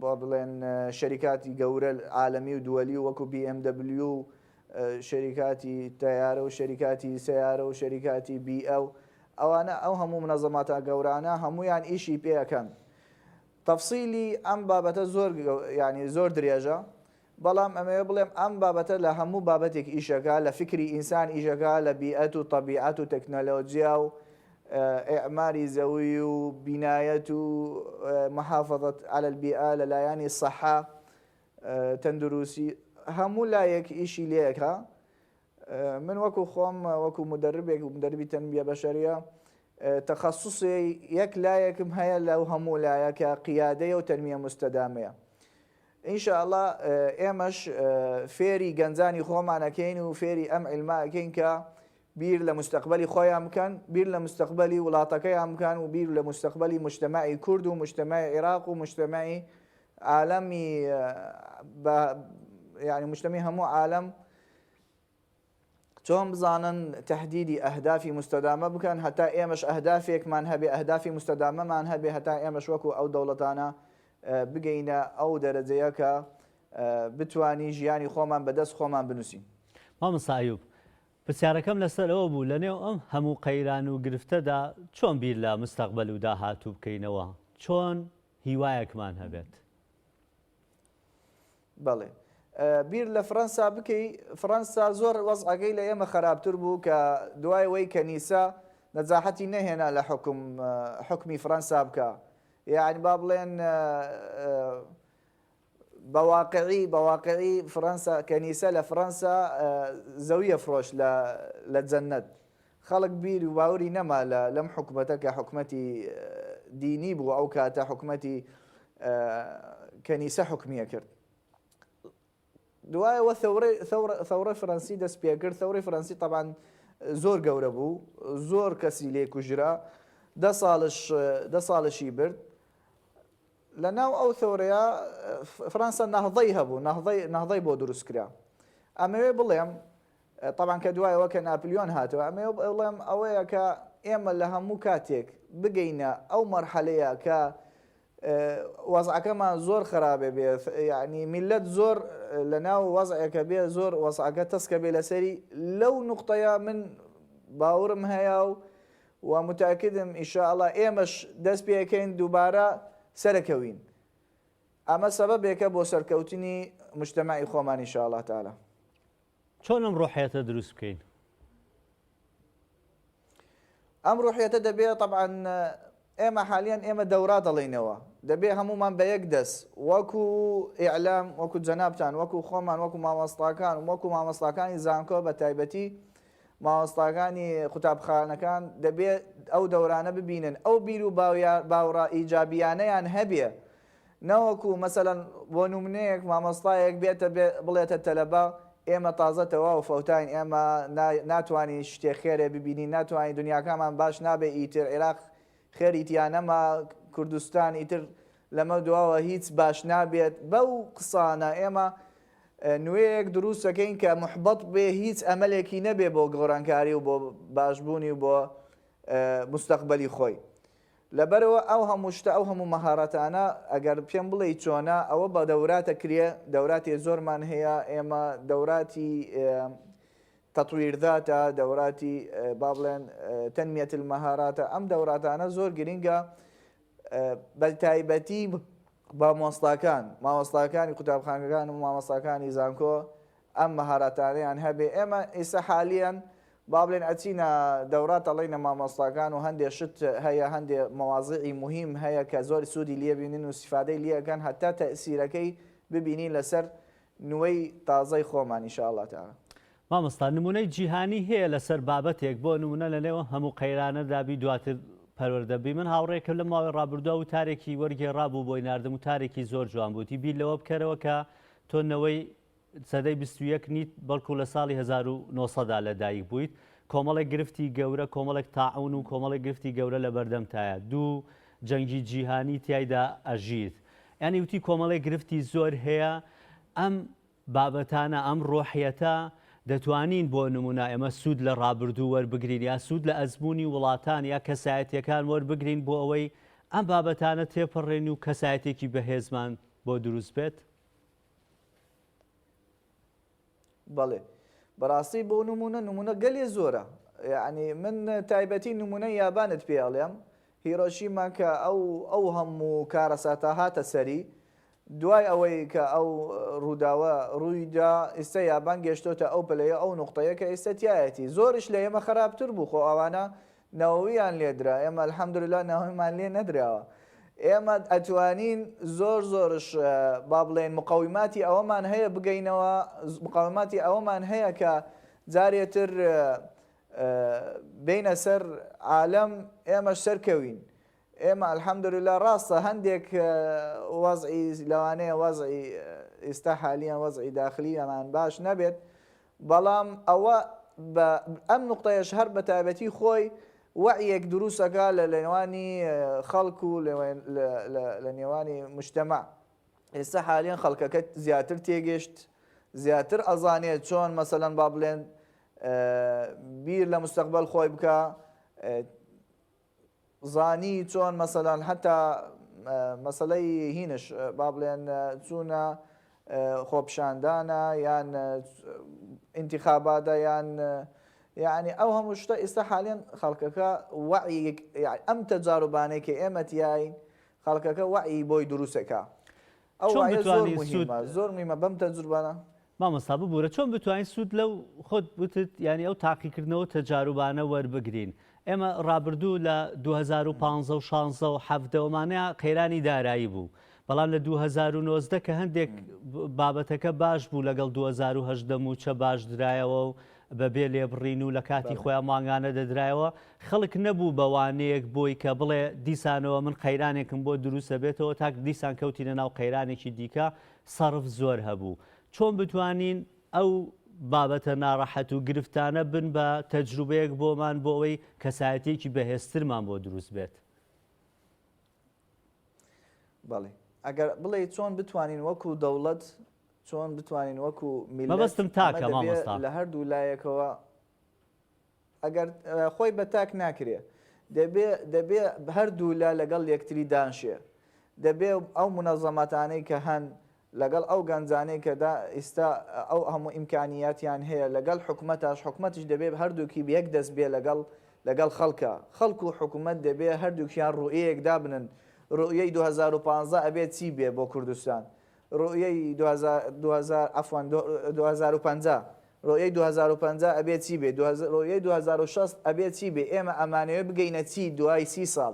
با بڵێن شەریکاتی گەورە عالەمی و دووەلی وەکو BMW و شەریکاتی تەیارە و شەریکاتی سەیارە و شەریکاتی بیئە و ئەوانە ئەو هەموو منەزەماتە گەورانە هەموویان ئیشی پێ ئەکەن تەفسیلی ئەم بابەتە زۆر یعنی زۆر درێژە بەڵام ئەمەوێ بڵێم ئەم بابەتە لە هەموو بابەتێک ئیشەکە لە فکری ئینسان ئیشەکە لە بیئەت و تەبیعەت و تەکنەلۆجیا و ئیعماری زەوی و بینایەت و محافظەت علی البیئە لە لایەنی صحە تەندروسی هەموو لایەک ئیشی لێکا من وەکو خۆم وەکو مدربێک و مدربی تەنبیە بەشەریە تەخەسوسی یەک لایەکم هەیە لەو هەموو لایە کە قیادەیە و تەنمیە مستەدامەیە ئینشاءاللە ئێمەش فێری گەنجانی خۆمانەکەین و فێری ئەم علماکەین کە بیر لە مستەقبەلی خۆیان بکەن، بیر لە مستەقبەلی وڵاتەکەیان بکەن و بیر لە مستەقبەلی موجتەمەعی کورد و موجتەمەعی عیراق و موجتەمەعی عالەمی بە یعنی موجتەمەعی هەموو عالەم چۆن بزانن تهدیدی ئەهدافی مستەدامە بکەن هەتا ئێمەش ئەهدافێکمان هەبێ ئەهدافی مستەدامەمان هەبێ هەتا ئێمەش وەکو ئەو دەوڵەتانە بگەینە ئەو دەرەجەیە کە بتوانین ژیانی خۆمان بەدەست خۆمان بنووسین. مامۆستا ئەیوب پرسیارەکەم لەسەر ئەوە بوو لەنێو ئەم هەموو قەیران و گرفتەدا چۆن بیر لە مستەقبەل و داهاتوو بکەینەوە؟ چۆن هیوایەکمان هەبێت؟ بەڵێ. بیر لە فرەنسا بکەی، فرەنسا زۆر وەزعەکەی لە ئێمە خەراپتر بوو کە دوای وەی کەنیسە نەجاحەتی نەهێنا لە حوکم حوکمی فرەنسا بکا. یەعنی با بڵێن بە واقعی بە واقعی فرەنسا کەنیسە لە فرەنسا زەویە فرۆشت لە لە جەنەت خەڵک بیر و باوری نەما لە لەم حکومەتە کە حکومەتی دینی بوو ئەو کاتە حکومەتی کەنیسە حکومیە کرد دوایەوە ثەورەی ثەورە ثەورەی فرەنسی دەست پێکرد ثەورەی فرەنسی تەبعەن زۆر گەورە بوو زۆر کەسی لێ کوژرا دە ساڵش دە ساڵشی برد لە ناو ئەو ثەورەیە فرەنسا نەهضەی هەبوو نەهضەی نەهضەی بۆ دروست کرا ئەمەوێ بڵێم تەبعەن کە دوایەوە کە ناپلیۆن هاتەوە ئەمەوێ بڵێم ئەوەیە کە ئێمە لە هەموو کاتێک بگەینە ئەو مەرحەلەیە کە وەزعەکەمان زۆر خراپێ بێ یعنی میلەت زۆر لە ناو وەزعێکە بێ زۆر وەزعەکە تەسکە بێ لەسەری لەو نوقتەیە من باوەڕم هەیە و و متاکدم ئیشاءاللە ئێمەش دەست پێکەین دووبارە سەرەکەوین ئەمە سەبەبێکە بۆ سەرکەوتنی مجتەمەعی خۆمان ئیشاءاللە تعالی. چۆن ئەم ڕۆحیەتە دروست بکەین؟ ئەم ڕوحیەتە دەبێ تەبعەن ئێمە حالیان ئێمە دەورا دەڵێینەوە دەبێ هەموومان بە یەک دەست وەکو ئیعلام وەکو جەنابتان وەکو خۆمان وەکو مامۆستاکان وەکو مامۆستاکانی زانکۆ بە تایبەتی مامۆستاکانی قوتابخانەکان دەبێ ئەو دەورانە ببینن ئەو بیر و باوڕە ئیجابیانەیان هەبێ نەوەکو مەسەلەن بۆ نمونەیەک مامۆستایەک بێتە بڵێتە تەلەبە ئێمە تازە تەواو فەوتاین ئێمە ناتوانین شتێ خێرێ ببینین ناتوانین دنیاکەمان باش نابێ ئیتر عێراق خێری تیا نەما کوردستان ئیتر لەمە دواوە هیچ باش نابێت بەو قسانە ئێمە نوێیەک دروستەکەین کە محبەت بێ هیچ ئەمەلێکی نەبێ بۆ گۆڕانکاری و بۆ باشبوونی و بۆ مستەقبەلی خۆی لەبەرئەوە ئەو هەموو شتە ئەو هەموو مەهارەتانە ئەگەر پێم بڵێی چۆنە ئەوە بە دەوراتە کرێ دەوراتێ زۆرمان هەیە ئێمە دەوراتی تطویر ذاتە دەوراتی با بڵێن تنمیە المهاراتە ئەم دەوراتانە زۆر گرنگە بە تایبەتی مامۆستاکان مامۆستاکانی قوتابخانەکان و مامۆستاکانی زانکۆ ئەم مەهاراتانەیان هەبێ ئێمە ئیستا حالیەن. با بڵێن ئەچینە دەورات ئەڵێینە مامۆستاکان و هەندێ شت هەیە هەندێ مەوازیعی موهیم هەیە کە زۆر سوودی لێ بینن و ئیستیفادەی لێ ئەکەن هەتا تەئسیرەکەی ببینین لەسەر نوەی تازەی خۆمان ان شاء اللە تعالی. مامۆستا نمونەی جیهانی هەیە لەسەر بابەتێک بۆ نمونە لەنێو هەموو قەیرانەدا بی دواتر پەروەردە بی من هاوڕێکم لەم ماوەی ڕابردووە وتارێکی وەرگێڕابوو بۆی ناردم وتارێکی زۆر جوان بوو وتی بیر لەوە بکەرەوە کە تۆ نەوەی سەدەی 21 نیت بەڵکو لە ساڵی 1900 دا لەدایک بوویت کۆمەڵێک گرفتی گەورە کۆمەڵێک تاعون و کۆمەڵێک گرفتی گەورە لە بەردەمتایە دوو جەنگی جیهانی تیایدا ئەژیت یانی وتی کۆمەڵێک گرفتی زۆر هەیە ئەم بابەتانە، ئەم ڕۆحیەتە دەتوانین بۆ نموونە ئێمە سوود لە ڕابردوو وەربگرین یا سوود لە ئەزموونی وڵاتان یا کەسایەتییەکان وەربگرین بۆ ئەوەی ئەم بابەتانە تێپەڕێن و کەسایەتێکی بەهێزمان بۆ دروست بێت؟ بەڵێ بەڕاستی بۆ نموونە نموونە گەلێ زۆرە یعنی من تایبەتی نموونەی یابانت پێ ئەڵێم هیرۆشیما کە ئەو ئەو هەموو کارەساتە هاتە سەری دوای ئەوەی کە ئەو ڕووداوە ڕووی دا، ئیستە یابان گەشتۆتە ئەو پلەیە ئەو نوقتەیە کە ئیستە تیایەتی. زۆریش لە ئێمە خەراپتر بوو، خۆ ئەوانە نەوەویان لێ درا، ئێمە الحمدللە نەوەویمان لێ نەدراوە. ئێمە ئەتوانین زۆر زۆرش با بڵێین مقەویماتی ئەوەمان هەیە بگەینەوە، مقاوماتی ئەوەمان هەیە کە جارێ تر بێینە سەر عالەم ئێمەش سەرکەوین. ئێمە الحمدللە ڕاستە هەندێک وەزعی لەوانەیە وەزعی ئیستا حالیان وەزعی داخلیمان باش نەبێت بەڵام ئەوە بە ئەم نقطەیەش هەر بە تایبەتی خۆی وەعیەک دروستەکە لە لەنێوانی خەڵک و لە نێوانی مجتەمع ئێستا حالیان خەڵکەکە زیاتر تێگەشت زیاتر ئەزانێت چۆن مەسەلەن با بڵێن بیر لە مستەقبل خۆی بکە زانی چۆن مەسەلەن حەتا مەسەلەی هینش با بڵێن چوونە خۆپیشاندانە یان ئینتیخاباتە یان یعنی ئەو هەموو شتە ئێستا حالێن خەڵکەکە وەعی ئەم تەجاروبانەی کە ئێمە تیاین خەڵکەکە وەعی بۆی دروستەکە ئەو چۆن وەعیە زۆر بتوانین سوود مهمە زۆر مهمە بەم تەجروبانە. مامۆستا ببورە چۆن بتوانین سوود لەو خۆت وتت یانی ئەو تاقیکردنەوە تەجاروبانە وەربگرین ئێمە ڕابردوو لە 2015 و 16 و 17 ومانە قەیرانی دارایی بوو بەڵام لە 2019 کە هەندێک بابەتەکە باش بوو لەگەڵ 2018 مووچە باش درایەوە و بەبێ لێبڕین و لە کاتی خۆیان مانگانە دەدرایەوە، خەڵک نەبوو بە وانەیەک بۆی کە بڵێ دیسانەوە من قەیرانێکم بۆ دروست دەبێتەوە تاک دیسان کەوتینە ناو قەیرانێکی دیکە سەرف زۆر هەبوو. چۆن بتوانین ئەو بابەتە ناڕەحەت و گرفتانە بن بە تەجروبەیەک بۆمان بۆ ئەوەی کەسایەتیەکی بەهێزترمان بۆ دروست بێت؟ بەڵێ ئەگەر بڵێی چۆن بتوانین وەکو دەوڵەت چۆن بتوانین وەکو میللەت مەبەستم ئەمە تاکە دەبێ مامۆستا. لە هەردوو لایەکەوە ئەگەر خۆی بە تاک ناکرێ دەبێ دەبێ هەردوو لا لەگەڵ یەکتری دانشێ دەبێ ئەو مونەزەماتانەی کە هەن لەگەڵ ئەو گەنجانەی کە دا ئیستا ئەو هەموو ئیمکانیاتیان هەیە لەگەڵ حکومەتاش حکومەتیش دەبێ هەردووکی یەک دەست بێ لەگەڵ لەگەڵ خەڵکا خەڵک و حکومەت دەبێ هەردووکیان ڕوئیەیەک دابنن ڕوئیەی 2015 ئەبێ چی بێ بۆ کوردستان ڕوئیەی 2000 عەفوەن 2050 ڕوئیەی 2050 ئەبێ چی بێ ڕوئیەی 2060 ئەبێ چی بێ ئێمە ئەمانەوێ بگەینە چی دوای 30 ساڵ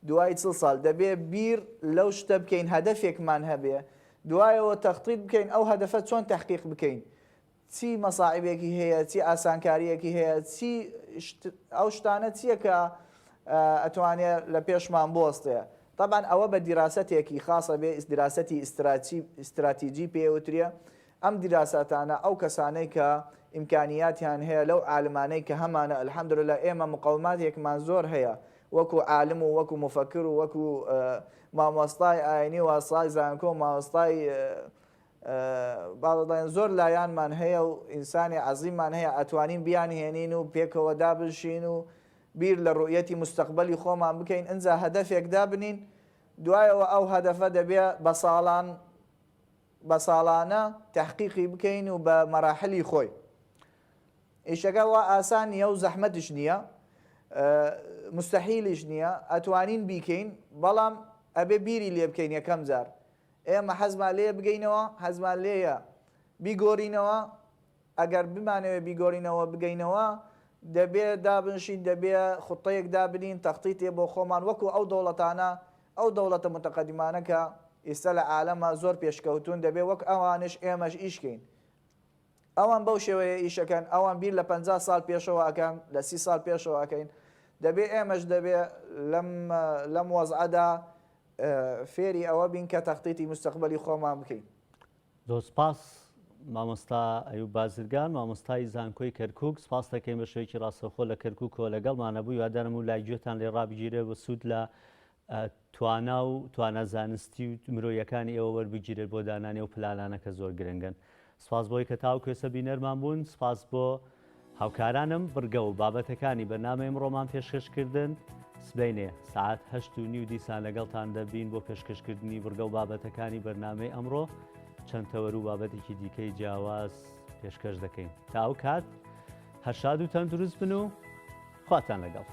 دوای 40 ساڵ دەبێ بیر لەو شتە بکەین هەدەفێکمان هەبێ دوایەوە تەختیت بکەین ئەو هەدەفە چۆن تەحقیق بکەین چی مەساعیبێکی هەیە، چی ئاسانکارییەکی هەیە، چی ئەو شتانە چییە کە ئەتوانێ لە پێشمان بوەستێ. تەبعەن ئەوە بە دیراسەتێکی خاسە بێ، دیراسەتی ئیستراتیجی پێ وترێ. ئەم دیراساتانە ئەو کەسانەی کە ئیمکانیاتیان هەیە لەو عالمانەی کە هەمانە الحمدللە ئێمە مقەوماتێکمان زۆر هەیە وەکو عالم و وەکو موفەکر و وەکو مامۆستای ئاینی و مامۆستای زانکۆ و مامۆستای با بڵێن زۆر لایانمان هەیە و ئینسانی عەزیممان هەیە ئەتوانین بیانهێنین و پێکەوە دابنشین و بیر لە ڕوئیەتی مستەقبەلی خۆمان بکەین ئنجا هەدەفێک دابنین دوایەوە ئەو هەدەفە دەبێ بە ساڵان بە ساڵانە تەحقیقی بکەین و بە مەراحلی خۆی ئیشەکە وا ئاسان نییە و زەحمەتش نییە مستحیلیش نییە ئەتوانین بیکەین بەڵام ئەبێ بیری لێ بکەین یەکەم جار ئێمە حەزمان لێیە بگەینەوە، حەزمان لێیە بیگۆرینەوە، ئەگەر بمانەوێ بیگۆرینەوە بگەینەوە، دەبێ دابنشین دەبێ خوتەیەک دابنین تەختیتێ بۆ خۆمان وەکو ئەو دەوڵەتانە ئەو دەوڵەتە متقدمانە کە ئیستا لە عالەما زۆر پێشکەوتوون دەبێ وەک ئەوانش ئێمەش ئیش کەین ئەوان بەو شێوەیە ئیشەکەن ئەوان بیر لە 50 ساڵ پێشەوە ئەکەن لە سی ساڵ پێشەوە ئەکەین دەبێ ئێمەش دەبێ لەم لەم وەزعەدا فێری ئەوە بین کە تەختیتی مستەقبەلی خۆمان بکەین. زۆر سپاس مامۆستا ئەیوب بازرگان مامۆستای زانکۆی کەرکک سپاس دەکەین بە شێوەیەکی ڕاستەوخۆ لە کەرککەوە لەگەڵمانە بوو هیوادارم و لای گوێتان لێ ڕابگیرێ و سوود لە توانا و توانا زانستی و مرۆیەکانی ئێوە وەربگیرێت بۆ دانانی ئەو پلانانە کە زۆر گرنگن. سپاس بۆی کە تاوەکو ئێستا بینەرمان بوون، سپاس بۆ هاوکارانم بڕگە و بابەتەکانی بەرنامەی ئەمڕۆمان پێشکەش کردن. سبەینێ سەعات 8:30 دیسان لەگەڵتان دەبین بۆ پێشکەشکردنی بڕگە و بابەتەکانی بەرنامەی ئەمڕۆ چەند تەوەر و بابەتێکی دیکەی جیاواز پێشکەش دەکەین. تا ئەو کات هەر شاد و تەندروست بن و خواتان لەگەڵ.